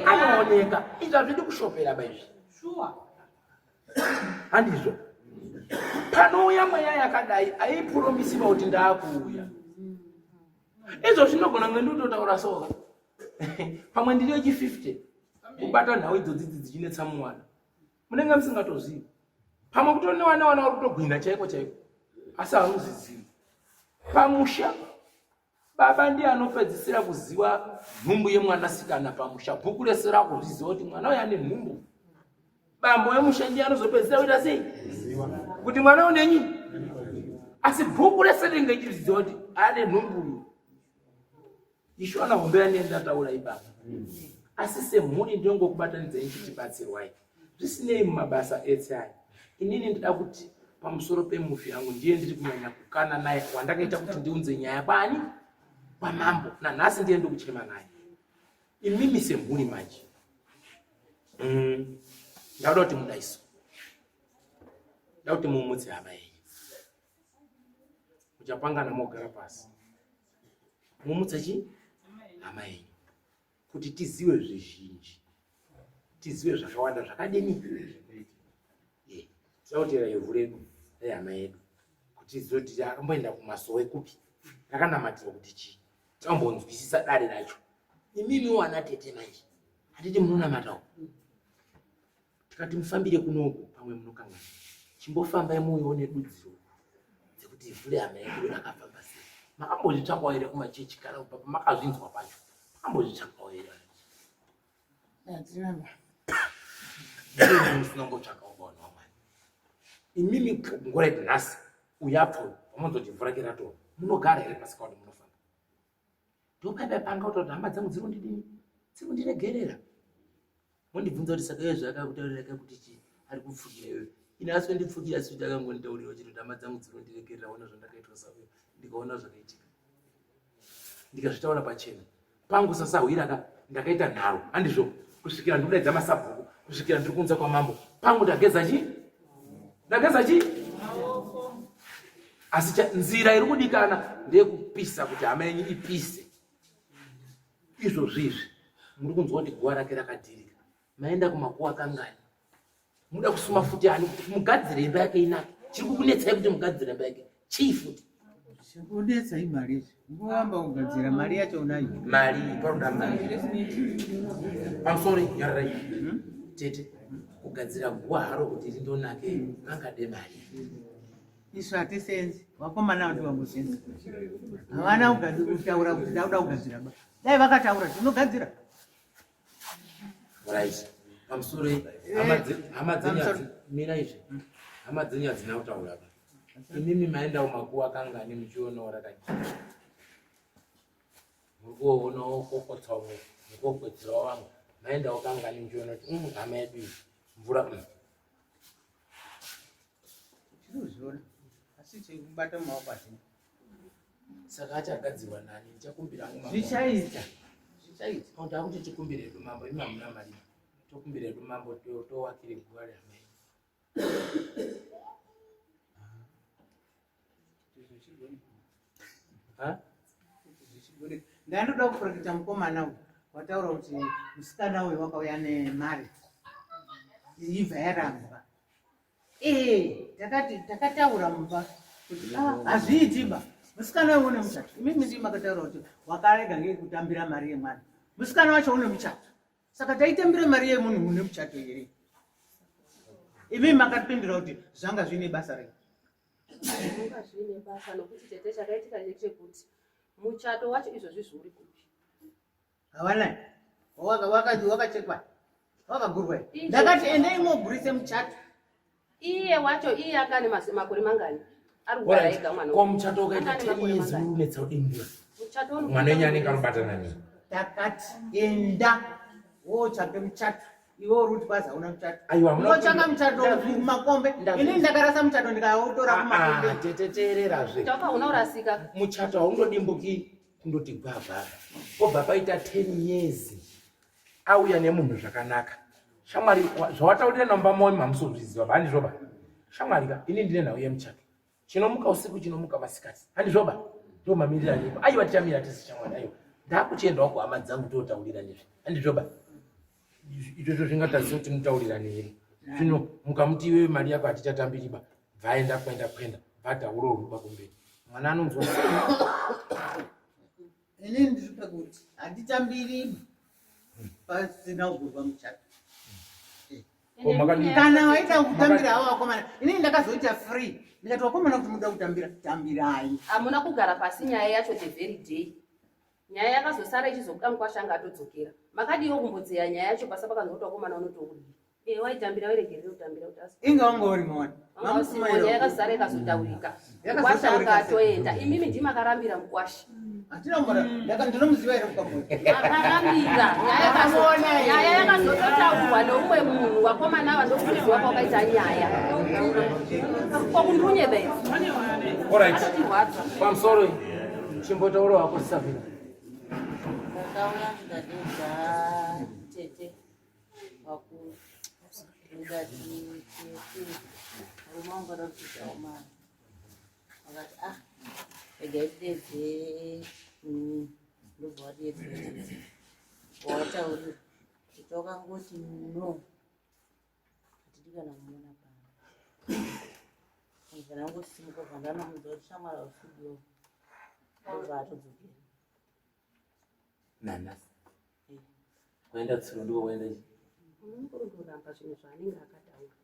Anooneka. Izvi hazvidi kushopera ba izvi. Shuwa. Handizvo. Panouya mweya yakadai aipuromisiwa kuti ndaakuuya. Izvo zvinogona kunge ndikutotaura soka. Pamwe ndiri yechi 50 kubata nhau idzodzi idzi dzichinetsa muwana. Munenge musingatozivi. Pamwe kutori newana wana vari kutogwina chaiko chaiko. Asi hamuzizivi. Pamusha Baba ndiye anopedzisira kuziva nhumbu yemwanasikana pamusha. Bhuku rese rakuzviziva kuti mwana uyu ane nhumbu. Bambo wemusha ndiye anozopedzisira kuita sei? Kuti mwana unenyi? Asi bhuku rese rinenge richizviziva kuti ane nhumbu uyu. Ishona hombe yandiye ndataura ipapa. Asi semhuri ndinongokubatanidzai ndichitibatsirwai. Zvisinei mumabasa ese aya, inini ndida kuti pamusoro pemufi yangu ndiye ndiri kunyanya kukana naye wandakaita kuti ndiunze nyaya kwani kwamambo nanhasi ndiye ndikuchema naye. Imimi semhuri manje ndauda kuti mudaiso, nda kuti mumutse hama yenyu, muchapangana mogara pasi mumutse chi hama yenyu kuti tiziwe zvizhinji, tiziwe zvakawanda zvakadini. Eh, tinoda ivhu redu rehama yedu kuti tizive kuti akamboenda kumasowe kupi, rakanamatirwa kuti chii, tambonzwisisa dare racho. Imimi wana tete manje, handiti munonamatawo? Tikati mufambire kunoku pamwe munokangana. Chimbofambai muuyewo nedudziro dzekuti ivhu rehama yedu rakafamba sei. Makambozvitsvakawo here kumachechi kana kubva pamakazvinzwa pacho? Makambozvitsvakawo here? Hatina ba. Ndini musina kumbotsvakawo vanhu vaMwari. Imimi nguva yedu nhasi uyu apfuura pamunozoti ivhu rake ratorwa munogara here pasi kakuti munofamba? Ndopaipa panga kuti hama dzangu dziri kundidini? Dziri kundiregerera. Mondibvunza kuti saka iye zvaakakutaurira ka kuti chii ari kupfukira iwewe. Ini asi kundipfukira asi kuti akangonditaurira chete kuti hama dzangu dziri kundiregerera ona zvandakaitwa sauyo ndikaona zvakaitika. Ndikazvitaura pachena. Pangu sasahwira ka ndakaita nharo handizvo kusvikira ndikudaidza masabhuku kusvikira ndiri kunza kwamambo. Pangu ndageza chii? Ndageza chii? Asi nzira iri kudikana ndeyekupisa kuti hama yenyu ipise. Izvozvi izvi muri kunzwa kuti guva rake rakadhirika, maenda kumakuva kangani? Muda kusuma futi ani kuti mugadzire imba yake inake? Chiri kukunetsai kuti mugadzire imba yake chii futi? Chikunetsa imari izvi, ngowamba kugadzira mari yacho unayo. Mari paroda mari. Pamusoro nyararai tete, kugadzira guva haro kuti rindonake pangade mari. Isu hatisenzi, vakomana vantu vangosenza. Havana kutaura kuti ndakuda kugadzira ba. Dai vakataura tinogadzira. Right. Pamusoro hama dzenyu mira izvi. Hama dzenyu hadzina kutaura ba. Imimi maendawo makuwa kangani muchionawo rakajeka. Muri kuonawo kokotsa umwe mukokwedzerawo vamwe. Maendawo kangani muchiona kuti hama yedu iyi mvura Tinozviona asi chekubata mumaoko hatina. Saka achagadzirwa nani? Ndichakumbira hangu mambo. Zvichaita. Zvichaita. Ko ndakuti tikumbire hedu mambo imi hamuna mari. Tokumbira hedu mambo towakire guva rehama yedu. Ha? Ndandoda kuprojekta mukomana uyu wataura kuti musikana uyu wakauya nemari ibva yarambwa. Ee, takati takataura mumba kuti ah, hazviiti ba musikana uyu une muchato. Imimi ndimi makataura kuti wakarega ngei kutambira mari yemwana. Musikana wacho une muchato. Saka taitambira mari yemunhu une muchato here? Imimi makatipindura kuti zvanga zviine basa rei? Zvanga zviine basa nokuti tete chakaitika ndechekuti muchato wacho izvozvi zviuri kupi? Hawana. Wakachekwa. Wakagurwa. Ndakati endei mogurise muchato. Iye wacho iye anga ane makore mangani? Ari kugara ega mwana. Ko muchato ukaita 10 years unetsa kudini? Muchato mwana wenyu anenge anobatana nini? Takati enda wotsvake muchato. Iwe uri kuti kwazi hauna muchato. Aiwa, hamuna Unotsvaka muchato kumakombe. Ini ndakarasa muchato ndikautora kumakombe. Ah, tete teererazve. Muchato hauna kurasika. Muchato haundodimbuki kundoti gwagwa. Pobva paita 10 years auya nemunhu zvakanaka. Shamwari zvawataurira namba moyo mamusozviziva ba handizvoba. Shamwari ka ini ndine nhau yemuchato. Chinomuka usiku chinomuka masikati. Handizvoba. Ndo mamirira aripo. Aiwa tichamira tese shamwari aiwa. Ndakuchiendawo kuhama dzangu totaurira nezve. Handizvoba. Izvozvo zvingatadzisa kuti mutaurirane here? Zvino mukamuti iwewe mari yako hatichatambiriba bvaenda kwenda kwenda bvataura uruba kumberi. Mwana anonzwa sei? Ini ndiri pekuti handitambiri pasina kugurwa muchato. Kana waita kutambira hawo vakomana, inini ndakazoita free ndikati vakomana kuti muda kutambira tambirai. Hamuna kugara pasi nyaya yacho the very day. Nyaya yakazosara ichizobuda mukwasha anga atodzokera. Makadiiwo kumbodzeya nyaya yacho pasa pakanzi kuti vakomana vanoti okudii. Eh, waitambira wairegerera kutambira kuti asi. Inga wanga uri mwana. Nyaya yakazara ikazotaurika. Mukwasha anga atoenda. Imimi ndimi makarambira mukwasha. Hatina kumbora. Ndaka ndinomuziva here mukamuri? Makarambira. Nyaya yakazototaurwa neumwe munhu wakomana ava ndokuziva kwakaita nyaya. Ko kundiunyeba idzi. All right. Atotirwadza. Pamusoro chimbotaura wako Sisavina. Ndakauya ndikadedza tete vakuru ndikati tete murume wangu ada kuitawo mari vakati ah regai tidedze ndobva vadeedza tete wataurira tete wakangoti no hatidi kana kumuona pano ndibva ndangosimuka bva ndanomuudza kuti shamwari hausidiwo ndobva atodzokera Nanhasi. Kuenda tsuro ndiko kuenda chi. Unongoramba zvinhu zvaanenge akataura.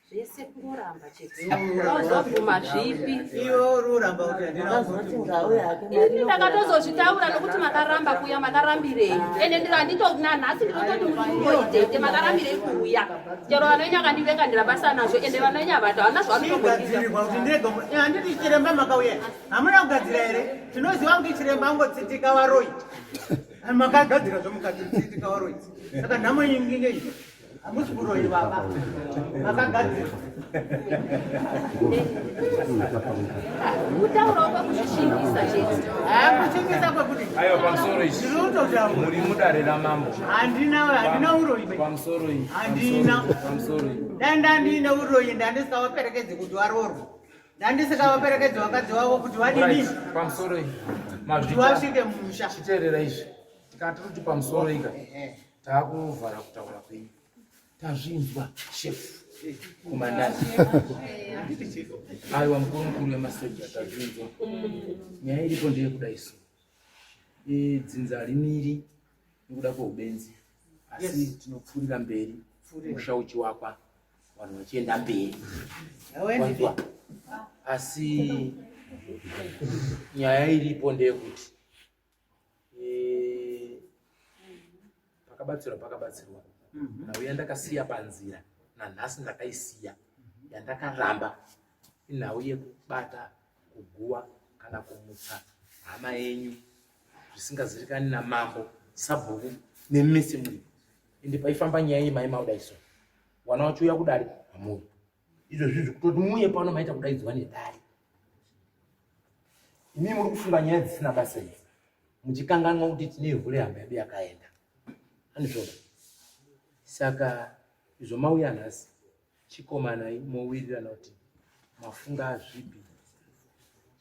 Zvese kungoramba chete. Wazobvuma zvipi? Iwe uri uramba kuti handina Ndakazoti ngauye hake Ini ndakatozozvitaura nokuti makaramba kuuya makarambirei. Ende ndiro handito nanhasi ndinototi muri tete makarambirei kuuya. Chero vanonya vakandivenga ndira basa nazvo ende vanonya vati havana zvavanotomboita. Chigadzirirwa kuti ndega handiti chiremba makauya hamuna kugadzira here? Tinoziva kuti chiremba angotsitika varoyi. Makagadzira zvomukatsitika varoyi. Saka nhamo yenyu ngei? Hamusi kuroyi baba. Makagadzira. Kutaurawo kwekuzvishingisa chete. Hakushingisa kwekuti. Aiwa pamusoro ichi. Ndiri kutotaura. Muri mudare ramambo. Handina handina uroyi. Pamusoro iyi. Handina. Pamusoro iyi. Dai ndandine uroyi ndandisingavaperekedzi kuti varoorwe. Ndandisingavaperekedzi vakadzi vavo kuti vadini. Right. Pamusoro iyi. Kuti Mazvita. vasvike mumusha. Chiteerera izvi. Tikati kuti pamusoro ika. Taakuvhara kutaura kwenyu. Tazvinzwa chef. Kumandani. Aiwa mukuru mukuru wemasoja tazvinzwa. Nyaya iripo ndeyekuda isu. Dzinza harimiri nekuda kweubenzi. Asi tinopfuurira mberi. Musha uchiwakwa vanhu vachienda mberi. Wanzwa? Asi nyaya iripo ndeyekuti pakabatsirwa pakabatsirwa. Nhau yandakasiya panzira nanhasi ndakaisiya yandakaramba inhau yekubata kuguwa kana kumutsa hama yenyu zvisingazivikani namambo sabhuku nemese muripo ende paifamba nyaya iyi mai mauda iso wana wachiuya kudare hamuyi izvo zvizvi kutoti muuye pano maita kudaidzwa nedare imi muri kufunga nyaya dzisina basa idzi muchikanganwa kuti tine ivhu rehama yedu yakaenda anizvona saka izvo mauya nhasi Chikomanai mowirirana kuti mafunga zvipi.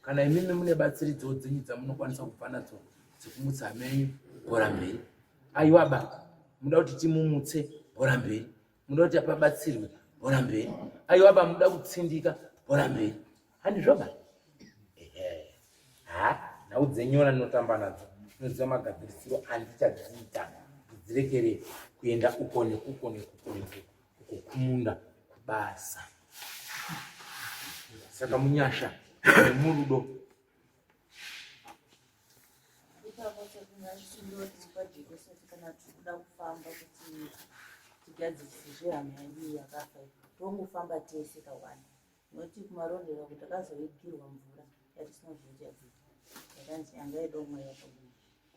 Kana imimi mune batsiridzo dzenyu dzamunokwanisa kubva nadzo dzekumutsa hama yenyu bhora mberi. Aiwa ba, muda kuti timumutse bhora mberi. Muda kuti apabatsirwe bhora mberi. Aiwa ba, muda kutsindika bhora mberi. Handizvo ba? Ehe. Ha, nhau dzenyora ndinotamba nadzo. Ndinoziva magadzirisiro andichadziita kuti dzirekere kuenda uko nekuko nekuko nekuko. Uko kumunda kubasa. Saka munyasha nemurudo. Ipapo sekungasindoti pajekese kana tikuda kufamba kuti tigadzirise zvehama yedu yakafa tongofamba tese kawanda nokuti kumarondera kuti takazovigirwa mvura yatisina kuziva kuti yabvepi yakanzi yanga yedomwa yakabuda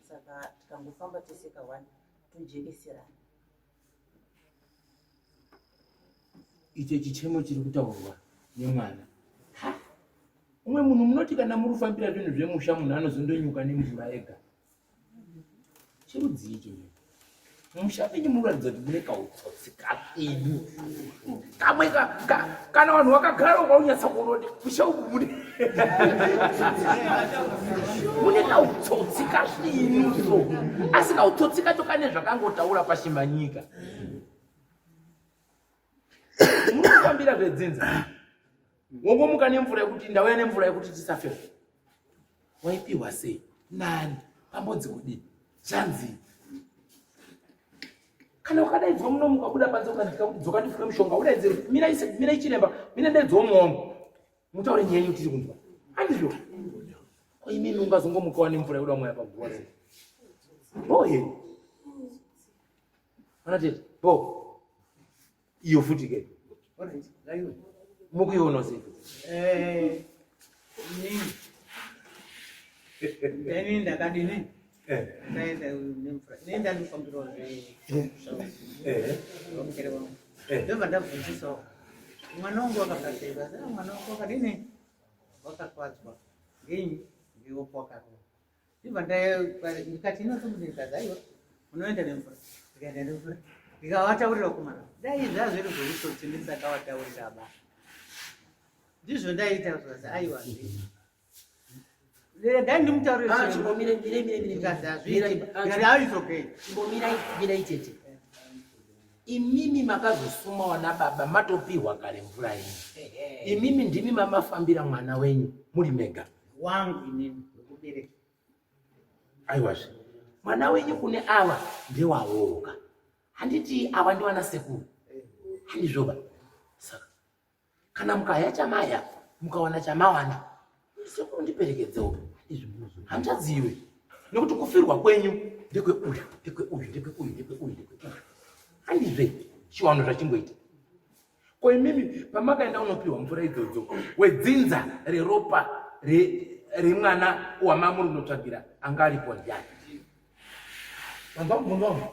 saka tikangofamba tese kawanda tojekeserana Icho chichemo chiri kutaurwa nemwana. Ha! Umwe munhu munoti kana muri kufambira zvinhu zvemusha munhu anozondonyuka nemvura ega. Chirudzii icho? Musha menyu munoratidza kuti mune kautsotsi kasvinu. Kamwe ka, ka, kana vanhu vakagara ukaunyatswa kuona kuti musha umu mune mune kautsotsi kasvinu so. Asi kautsotsi kacho kane zvakangotaura pashimanyika. Munofambira zvedzinza. Wongomuka nemvura yekuti ndauya nemvura yekuti tisafe. Waipiwa sei? Nani? Pambonzi kudii? Zvanzi. Kana ukadaidzwa muno mukabuda panze ukandika kuti dzoka ndifuke mushonga udaidzire mirai mirai chiremba mine ndaidzwa umwe wangu. Mutaure nyaya yenyu tiri kunzwa. Handizvo. Ko imimi ungazongomukawa nemvura yekuda mwaya paguva sei? Bho here? Ana tete, bho. Iyo futi ke. Mukuiona sei futi? Eh, inini. Ndini ndakadini? Eh. Ndaenda nemvura. Ini ndandifambirawo zve. Eh. Vamukere wangu. Eh. Ndobva ndabvunzisawo. Mwana wangu wakafa sei? Basa mwana wangu wakadini? Wakakwadzwa. Ngenyi? Ngeopo wakarohwa. Ndibva ndikati inotomunikadzi aiwa unoenda nemvura ndikaenda nemvura ndikavataurira vakomana dai zvazviri zveutsotsi ndisakavataurira ba ndizvo ndaiita zvasi aiwa regai ndimutaurire Ah, chimbomirai tete imimi makazosuma wana baba matopihwa kare mvura yenyu imimi ndimi mamafambira mwana wenyu muri mega wangu inini wekubereka aiwazve mwana wenyu kune ava ndewawoka handiti ava ndivana sekuru handizvoba saka kana mukaya chamaya mukawana chamawana sekuru ndiperekedzewo handizvo hanzvadzi iwe nekuti kufirwa kwenyu ndekwe uyu ndekwe uyu ndekwe uyu ndekwe uyu ndekwe uyu handizve chiwano zvachingoita Ko imimi pamakaenda kunopiwa mvura idzodzo wedzinza reropa remwana wamamuri kunotsvagira anga aripo ndiani? Manzwa mubvunzo wangu?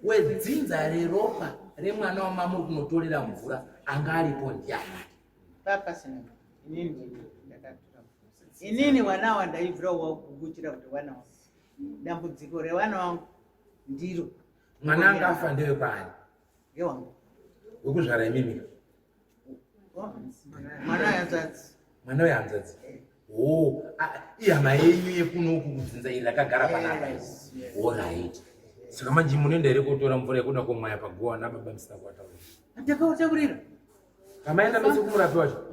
Wedzinza reropa remwana wamamuri kunotorera mvura anga aripo ndiani? Papasina inini ndakatora inini wana wandaibvira wakuguchira kuti wana wangu dambudziko rewana wangu ndiro mwana anga afa ndewekwaani ngewangu wekuzvara imimi oh, mwana wehanzvadzi mwana wehanzvadzi o ihama yenyu yekunoku kudzinza iri rakagara panapa orit saka manje munoenda here kotora mvura yekuda komwaya paguwa nababa musina kuwataurira ndakawataurira pamaenda mese kumurapi wacho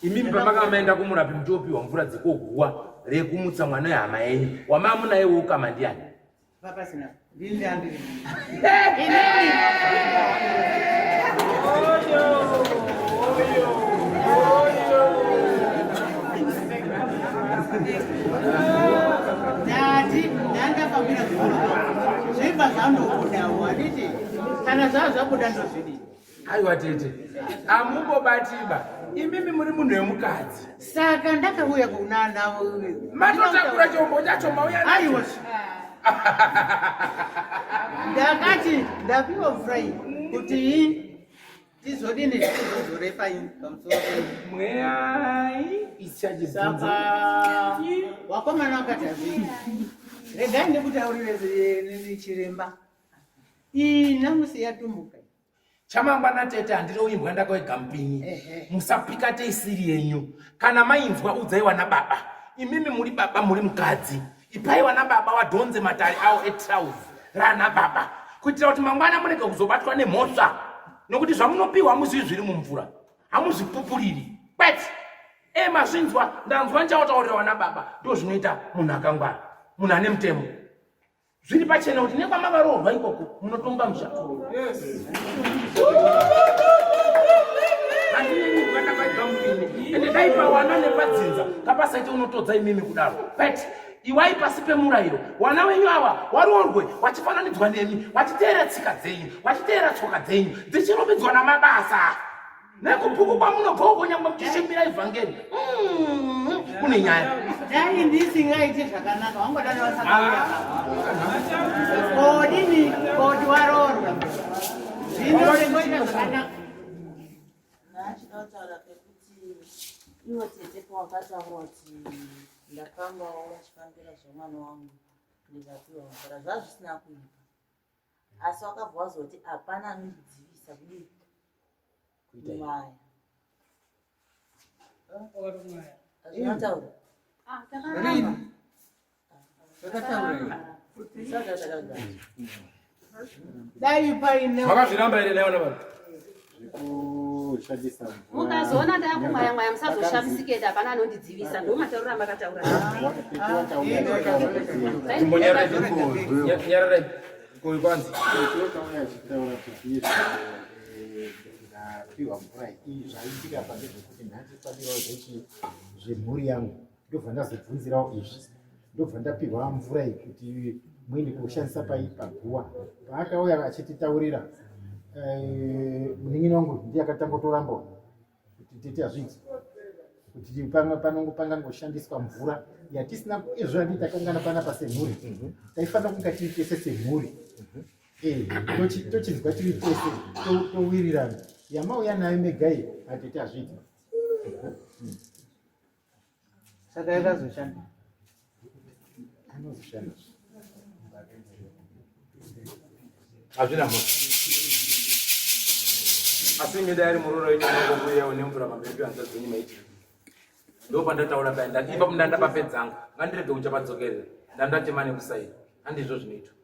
imimi pamakanga maenda kumurapi muchiopiwa mvura dzekoguwa rekumutsa mwana wehama yenyu wamamunaye woukama ndiani Papasina. Ndini ndandiri. Ndati ndandafambira zvikoro zvibva zvandobudawo handiti. Kana zvava zvabuda ndozvidii? Aiwa tete, amumbobatiba imimi muri munhu wemukadzi. Saka ndakauya kunana matotakura chombo chacho mauya nacho. Aiwa. Ndakati ndapiwa mvura iyi kuti tizodini tizozorepa ini pamusoro Mweyai ichachibvunza. Saka wakomana wakati hazvii. Regai ndikutaurire chiremba. Iyi nhamusi yatumbuka. Chamangwana tete handiro imbwa ndakawega mupinyi. Musapika teisiri yenyu. Kana mainzwa udzai wana baba. Imimi muri baba muri mukadzi. Ipai wana baba wadhonze matare awo etrouse rana baba. Kuitira kuti mangwana murege kuzobatwa nemhosva. Nokuti zvamunopiwa hamuzivi zviri mumvura. Hamuzvipupuriri. Kwete. E mazvinzwa ndanzwa ndichaotaurira wana baba. Ndozvinoita munhu akangwara. Munhu ane mutemo. Zviri pachena kuti nekwamakaroorwa ikoko munotonga musha. Ende dai pawana nepadzinza kapasaite unotodza imimi kudaro. But iwai pasi pemurayiro. Wana wenyu awa waroorwe wachifananidzwa nemi, wachiteera tsika dzenyu, wachiteera tsoka dzenyu, dzichirumbidzwa namabasa. Nekubhuku kwamunobva uko nyangwe muchishumira ivhangeri kune nyaya. Dai ndisingaiti zvakanaka wangodani wasakauya. Kodini kodi waroorwa. Zvino rengoita zvakanaka. Ndachida kutaura pekuti ivo tete pawakataura kuti ndafambawo vachifambira zvemwana wangu ndikapiwa mvura zvazvisina kuipa asi wakabva wazoti hapana anondidzivisa kudii kumwaya Rini? Dai paine makazviramba here nayo navanhu zvekushandisa Mukazoona ndakumwaya mwaya musazoshamisike hapana anondidzivisa ndo matauriro amakataura. Nyararai koyo kwanzi Tokauya achitaura kuti izvo ndapiwa mvura iyi zvaitika pa ndezvekuti nhandifambirawo zvechi zvemhuri yangu ndobva ndazobvunzirawo izvi ndobva ndapiwa mvura iyi kuti muende koshandisa pai paguwa paakauya achititaurira munin'ina wangu ndiye akatanga kutoramba kuti tete hazviiti kuti panongo pangangoshandiswa mvura yatisina izvo yandii takaungana panapa semhuri taifanira kunga tiri tese semhuri tochinzwa tiri tese towirirana yamauya nayo mega iyi hatete hazviiti Saka yakazoshanda. Anozoshanda. Hazvina mhosva. Asi imi dai ari muroora wenyu anongokuuyawo nemvura pamberi pehanzvadzi dzenyu maiti. Ndopandataura paya ndati ipapo ndandapapedzanga ngandirege kuchapadzokerera ndandatema nekusaina handizvo zvinoitwa.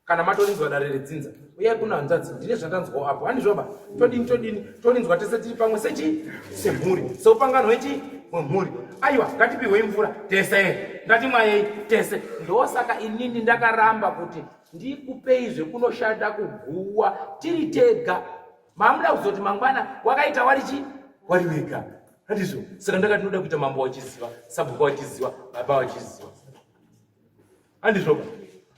Kana matorinzwa dare redzinza uyai kuno hanzvadzi ndine zvandanzwawo apo handizvoba todini todini torinzwa tese tiri pamwe sechi semhuri seupangano hwechi hwemhuri aiwa ngatipihwei mvura tese ngatimwayei tese ndosaka inini ndakaramba kuti ndikupei zvekunoshanda kuguwa tiri tega mamuda kuzoti mangwana wakaita wari chi wari wega handizvo saka ndakati ndoda kuita mambo wachiziva sabhuku wachiziva baba wachiziva handizvoba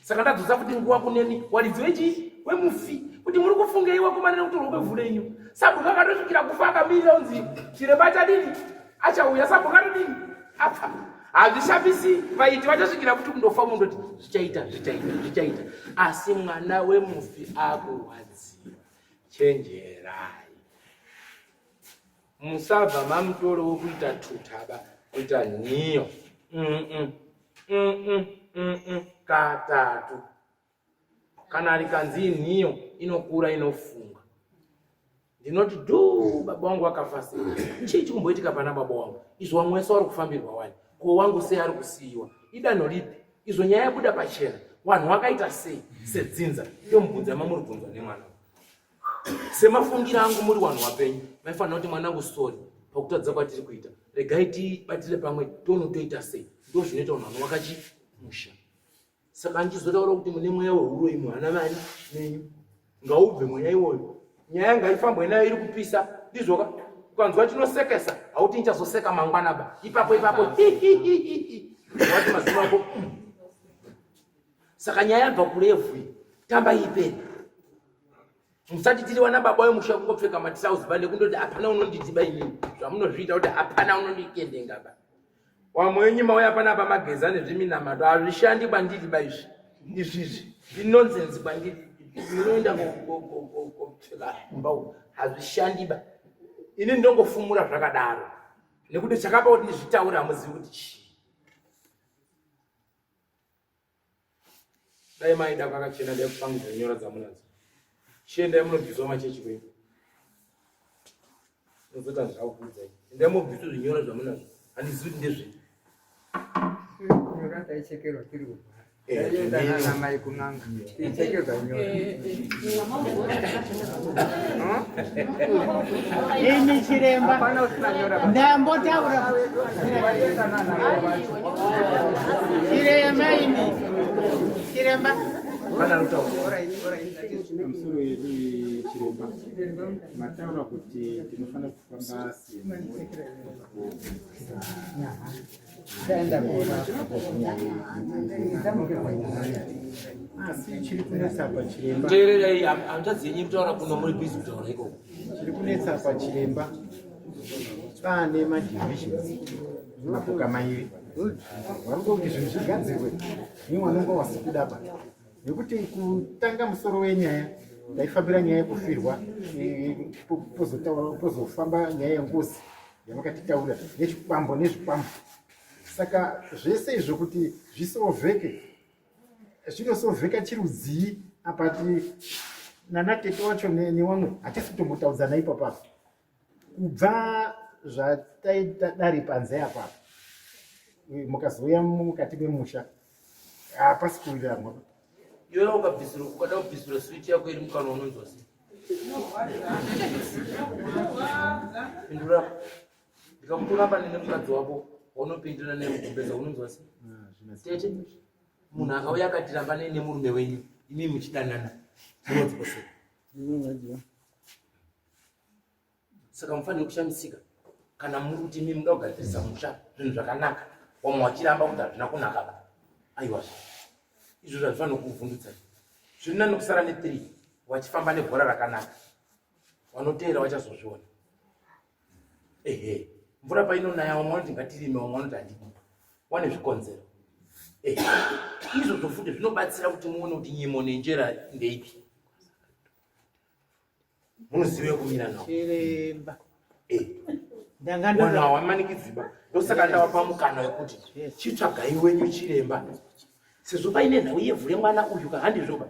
saka ndadzosa futi nguva kunemi waridzi wechi wemufi kuti muri kufungei wakomana nekutorwa kwevhu renyu sabhuku akatosvikira kufa akamirira unzi chiremba chadini achauya sabhuku atodini afa hazvishamisi vaiti vachasvikira futi kundofa mundoti zvichaita zvichaita zvichaita asi mwana wemufi akurwadziwa chenjerai Musabva mamutoro wekuita tutaba kuita nhiyo. Katatu. Kana rikanzi nhiyo inokura inofunga. Ndinoti dhuu baba wangu akafa sei? Chii chikumboitika pana baba wangu? Izvo wamwe wese wari kufambirwa wani. Ko wangu sei ari kusiyiwa? Idanho lipi? Izvo nyaya yabuda pachena. Wanhu wakaita sei sedzinza? Ndomubvunza mamuri kubvunzwa nemwana. Semafungiro angu muri wanhu wapenyu maifanira kuti mwanangu sorry pakutadza kwatiri kuita regai tibatire pamwe tono toita sei ndo zvinoita vanhu vanovaka chimusha saka ndichizotaura kuti mune mweya wehuroyi muhana vani menyu ngaubve mweya iwoyo nyaya ngaifambwe nayo iri kupisa ndizvoka ukanzwa chinosekesa hauti ndichazoseka mangwana ba ipapo ipapo wati mazino ako saka nyaya yabva kurevhu iyi tamba iperi. Musati tiri wana baba wemusha kungopfeka matirauzi ba nekundoti hapana unonditiba inini. Zvamunozviita kuti hapana unondikendenga ba. Wamwe wenyu mauya panapa mageza nezviminamato hazvishandi kwandiri ba izvi. Izvizvi inonsense kwandiri. Munoenda kopfeka kumba uko hazvishandi ba. Ini ndongofumura zvakadaro. Nekuti chakapa kuti ndizvitaure hamuzivi kuti chii. Dai maida kwakachena dai kupangidza nyora dzamunadzo. Chiendai munobviswa machechi kwenyu. Munozoita zvakakuudzai. Endai mobviswa zvinyora zvamunazvo. Handizivi kuti ndezvei. Nyora taichekerwa tiri kurwara. Taienda nana mai kun'anga. Tichekerwa nyora. Ini chiremba. Hapana usina nyora. Ndambotaura. Chiremba ini. Chiremba. Pamusoro yedu chiremba mataura kuti tinofanira kufamba semhuri. Asi chiri kunetsa apa chiremba. Teererai hanzvadzi yenyu kutaura kuno muri busy kutaura ikoko. Chiri kunetsa apa chiremba pane madivisions mapoka mairi varikuda kuti zvinhu zvigadzirwe nemwe vanonga wasikuda pa nekuti kutanga musoro wenyaya ndaifambira nyaya yekufirwa pozofamba nyaya yengozi yamakatitaurira nechikwambo nezvikwambo saka zvese izvo kuti zvisovheke zvinosovheka chirudzii apa ti nana tete wacho newamwe hatisi kutombotaudzana ipapapa kubva zvataita dare panze apapa mukazouya mukati memusha hapasi kuwirirana. Iwewe ukabvisira ukada kubvisira switi yako iri mukanwa unonzwa sei? Pindura. Ndikakutora pane nemukadzi wako waunopindura naye mugumbeza unonzwa sei? Ah, Tete, munhu akauya akati rambanei nemurume wenyu imi muchidanana munonzwa sei? Saka mufanire kushamisika kana muri kuti imi muda kugadzirisa musha zvinhu zvakanaka, wamwe wachiramba kuti hazvina kunaka ba. Aiwa zve izvo zvazvifanira kuvhundutsa. Zviri nani kusara ne3 wachifamba nebhora rakanaka, wanoteera wachazozviona. Ehe, mvura painonaya wamwe vanoti ngatirime, wamwe vanoti handidi, wane zvikonzero. Ehe, izvozvo futi zvinobatsira kuti muone kuti nyimo nenjera ndeipi. Munoziva kumira nawo. Chiremba. Eh. Ndanga ndo Wana wamanikidziba. Ndosaka ndawapa mukana wekuti chitsvagai wenyu chiremba. Sezvo paine nhau yevhu remwana uyu ka handizvoba.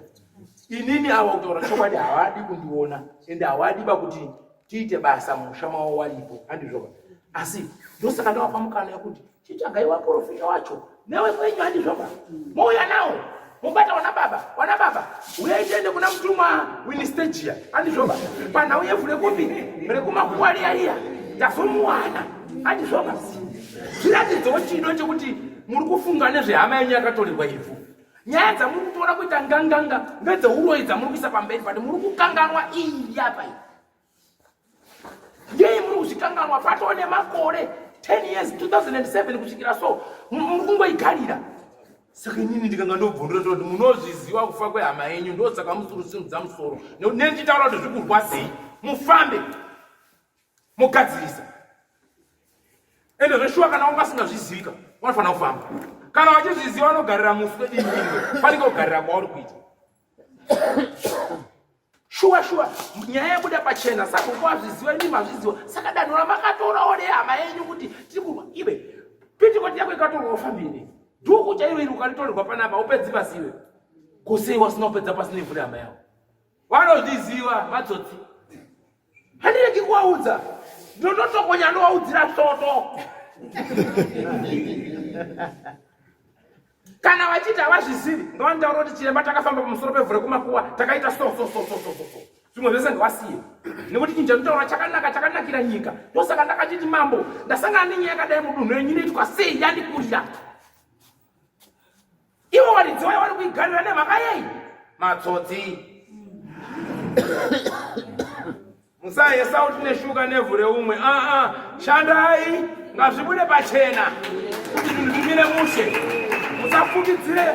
Inini ava kutaura chokwadi havadi kundiona ende havadi ba kuti tiite basa musha mavo waripo handizvoba. Asi ndosaka ndawapa mukana wekuti Chitsvagai waprofita wacho newe kwenyu handizvoba mouya nawo mobata wana baba wana baba uyai tiende kuna mutumwa winistejia handizvoba panhau yevhu rekupi rekumakuwa riya riya tazomuwana handizvoba zviratidzewo chido chekuti muri kufunga nezvehama yenyu yakatorerwa ivhu nyaya dzamuri kutora kuita nganganga ngedzeuroyi dzamuri kuisa pamberi but muri kukanganwa iyi yapa iyi Ngei muri kuzvikanganwa patoo nemakore 10 years 2007 kusvikira so muri kungoigarira. Saka inini ndikanga ndobvundura ndoti munozviziva kufa kwehama yenyu ndosaka musuri simudza musoro nekuti kuti zvikurwadzei mufambe mugadzirisa. Ende zveshuwa kana wanga asingazvizivika unofanira kufamba. Kana wachizviziva unogarira muswe dini dini panenge kugarira kwauri kuita. Shuwa shuwa nyaya yabuda pachena saka uko wazviziva imi mazviziva saka danho ramakatorawo nehama yenyu kuti tiri kurwa iwe pitikoti yako ikatorwa ufambire dhuku chairo iri ukaritorerwa panapa upedzi pasi iwe kosei wasina kupedza pasi nevhu rehama yako vanozviziva matsotsi handiregi kuwaudza ndototokonya ndowaudzira svoto Kana vachiti havazvizivi ngavanditaura kuti chiremba takafamba pamusoro pevhu rekumakuwa takaita so so so so so so so. Zvimwe zvese ngavasiye nekuti chinhu chanditaura chakanaka chakanakira nyika. Ndosaka ndakachiti mambo ndasangana nenyaya yakadai mudunhu renyu inoitwa sei yandikurira. Ivo varidzi vayo vari kuigarira nemhaka yei? Matsotsi. Musaye sauti neshuka nevhu reumwe. Aa, ah, shandai ngazvibude pachena kuti zvinhu zvimire mushe. Musafukidzire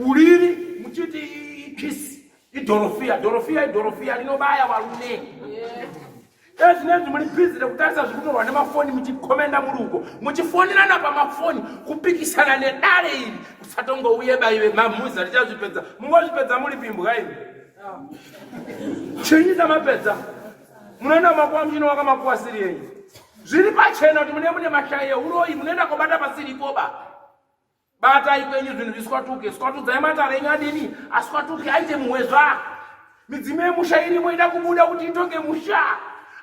uriri muchiti ichisi. Idhorofiya, dhorofiya, idhorofiya rinobaya warume. Ezvinezvi muri bhizi rekutarisa zviri kutorwa nemafoni muchikomenda muri uko muchifonerana pamafoni kupikisana nedare iri kusatongouye baive mamhuza tichazvipedza mungozvipedza muri pimbwa imi chinyi chamapedza munoenda makuwa muchinowaka makuwa siri yenyu zviri pachena kuti mune mune mashaya euroyi munoenda kobata pasiripoba Batai kwenyu zvinhu zviswatuke, swatudzai matare enyu adini aswatuke aite muhwezva. Midzimu yemusha irimo ida kubuda kuti itonge musha,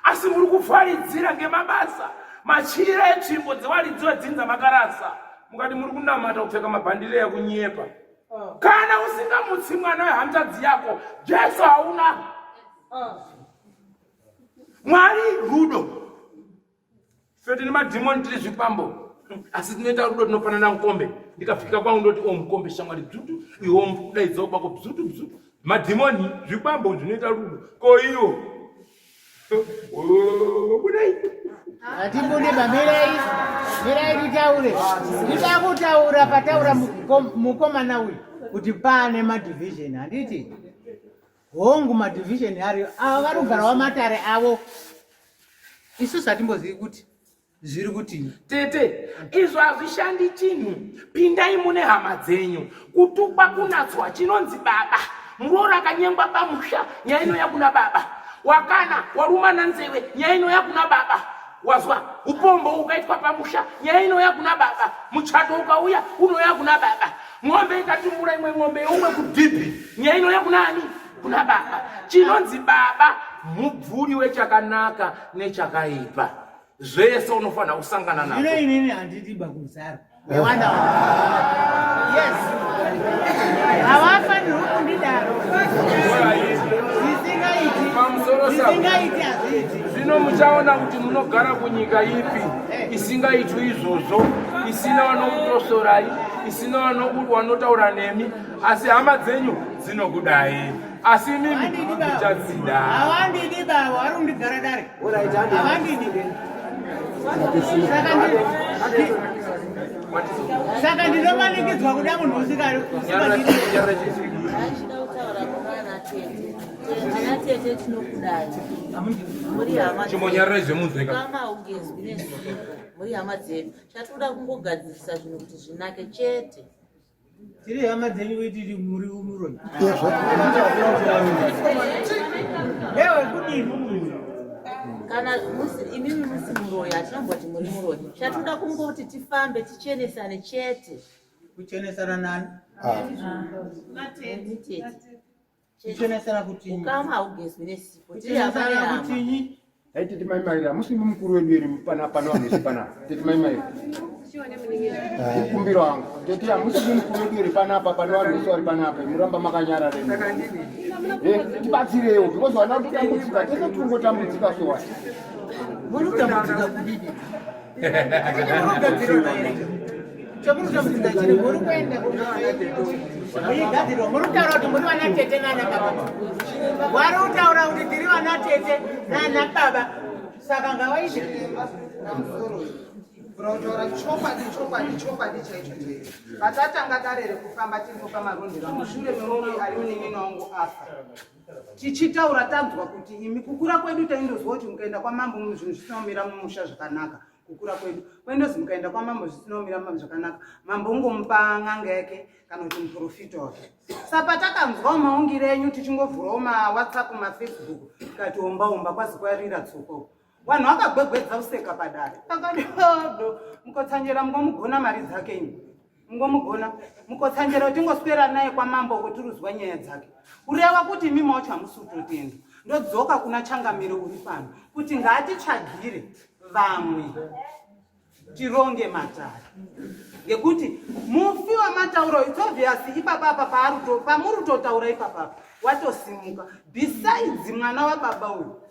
asi muri kuvharidzira ngemabasa machira etsvimbo dzewaridzi wedzinza makarasa, mukati muri kunamata kupfeka mabhandire ekunyepa. Kana usingamutsi mwana wehanzvadzi yako, Jesu hauna. Mwari rudo. Fe tine madhimoni tiri zvikwambo asi tinoita rudo tinofanana mukombe ndikafika kwangu ndoti o oh, mukombe shamwari bzutu iwo kudaidzawo kwako bzutu bzutu madhimoni zvikwambo zvinoita rudo ko iwo budai hatibude bamirai mirai titaure ndida kutaura pataura mukomana uyu kuti pane madivision handiti hongu madivision ariyo ava vari kugarawo matare avo isusu hatimbozivi kuti zviri kutii tete izvo hazvishandi chinhu pindai mune hama dzenyu kutukwa kunatswa chinonzi baba muroora akanyengwa pamusha nyaya inouya kuna baba wakana warumana nzeve nyaya inouya kuna baba wazwa upombo ukaitwa pamusha nyaya inouya kuna baba muchato ukauya unouya kuna baba Ng'ombe ikatumbura imwe ng'ombe yeumwe kudhibhi, nyaya inouya kuna ani? Kuna baba. Chinonzi baba mubvuri wechakanaka nechakaipa. Zvese unofanira kusangana nazvo. Zvino inini handidi bakuzara. Wanda. Yes. Havafanirwi kundidaro. Zvisingaiti. Pamusoro Zvisingaiti hazviiti. Zvino muchaona kuti munogara kunyika ipi isingaitwi izvozvo, isina vanokutosorai, isina vanotaura nemi, asi hama dzenyu dzinokudai, asi imimi muchadzida. Havandidi baba, vari kundigara dare. Havandidi. Saka ndinomanikidzwa kuda munhu usingadi. Ana tete tinokudai. Muri hama. Chimbonyararai zvemunzwe ka. Kama ugezwi nesuko. Muri hama dzedu. Chatinoda kungogadzirisa zvinhu kuti zvinake chete. Tiri hama dzenyu kuitiri muri muroyi. Ewe kudini? Kana musi imimi musi muroyi hatinomboti muri muroyi. Chatinoda kungoti tifambe tichenesane chete. Kuchenesana nani? Ah. Natete. Kuchenesana kutinyi? Ukama haugezwi nesipo. Tiri hama nehama. Kutinyi? Dai tete mai Maira, hamusi mukuru wedu here pana pano vanhu vese panapa. Tete mai Maira. Mukumbiro wangu. Tete hamusi mukuru wedu here panapa pano vanhu vese vari panapa. Muramba makanyarara. Eh, tibatsirewo because vana kutambudzika tese tingotambudzika so what. Muri kutambudzika kudini? Muri kuenda muigadzirwa muri kutaura kuti muri vana tete nana baba wari kutaura kuti tiri vana tete nana baba saka ngavaite kutaura chokwadi chokwadi chokwadi chaicho chaicho patatanga dare rekufamba tiripo pamarondera mushure meumwe ari munin'ina wangu afa tichitaura tanzwa kuti imi kukura kwedu taindozwa kuti mukaenda kwamambo zvinhu zvisina kumira mumusha zvakanaka kukura kwedu kwaindozi mukaenda kwamambo zvisina kumira mumba zvakanaka mambo ungomupa n'anga yake kana kuti muprofita wake sa patakanzwawo maungiro enyu tichingovhurawo mawhatsapp mafacebook tikati omba omba kwazi kwarira tsoko vanhu vakagwegwedza kuseka padare akadido mukotsanjera mungomugona mari dzake imi mungomugona mukotsanjera tingoswera naye kwamambo uko tiruzwa nyaya dzake kureva kuti imi mawacho hamusi kutotenda ndodzoka kuna changamire uri pano kuti ngaatitsvagire vamwe tironge matare ngekuti mufi wamatauro it's obvious ipapa apa pamuri kutotaura ipapa watosimuka besides mwana wababa uyu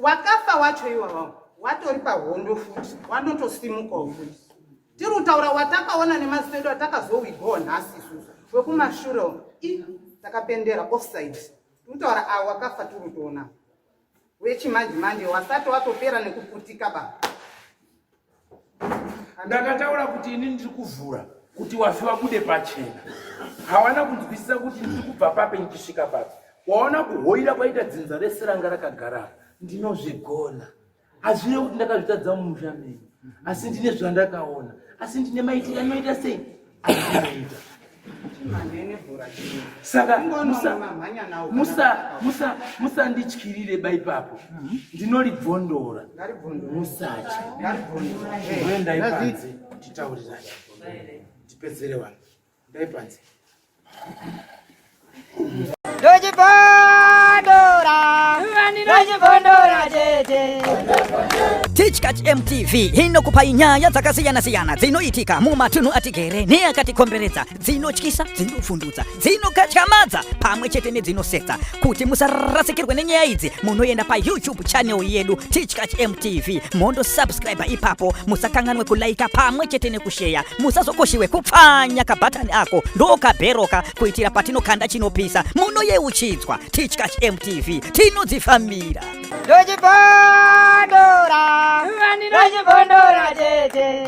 wakafa wacho iwawawo watori pahondo futi wanotosimukawo futi tiri kutaura watakaona nemaziso edu atakazowigawo nhasi isusu wekumashure i takapendera offside tiri kutaura awo wakafa tiri kutoona wechimanje manje wasati watopera nekuputika baba Ndakataura kuti ini ndiri kuvhura kuti wafi wabude pachena. Hawana kunzwisisa kuti ndiri kubva papi ndichisvika papi. Waona kuhoira kwaita dzinza rese ranga rakagara apa. Ndinozvigona. Hazvirevi kuti ndakazvitadza mumusha menyu, asi ndine zvandakaona, asi ndine maitiro anoita sei andinoita. Saka musandityirire ba ipapo, ndinolibvondora, musatya. Ndai panze titaurirane, ndipedzere vanhu. Ndai panze. Ndochibondora, ndochibondora tete. Tichkach MTV inokupai nyaya dzakasiyana-siyana dzinoitika mumatunhu atigere neakatikomberedza, dzinotyisa, dzinovhundutsa, dzinokatyamadza pamwe chete nedzinosetsa. Kuti musarasikirwe nenyaya idzi, munoenda paYouTube channel yedu Tichkach MTV, mondo subscribe ipapo, musakanganwe kulaika pamwe chete nekusheya, musazokoshiwe kupfanya kabhatani ako ndokabheroka kuitira patinokanda chinopisa munoyeuchidzwa. Tichkach MTV tinodzifambira. Ndochibondora, ndochibondora tete.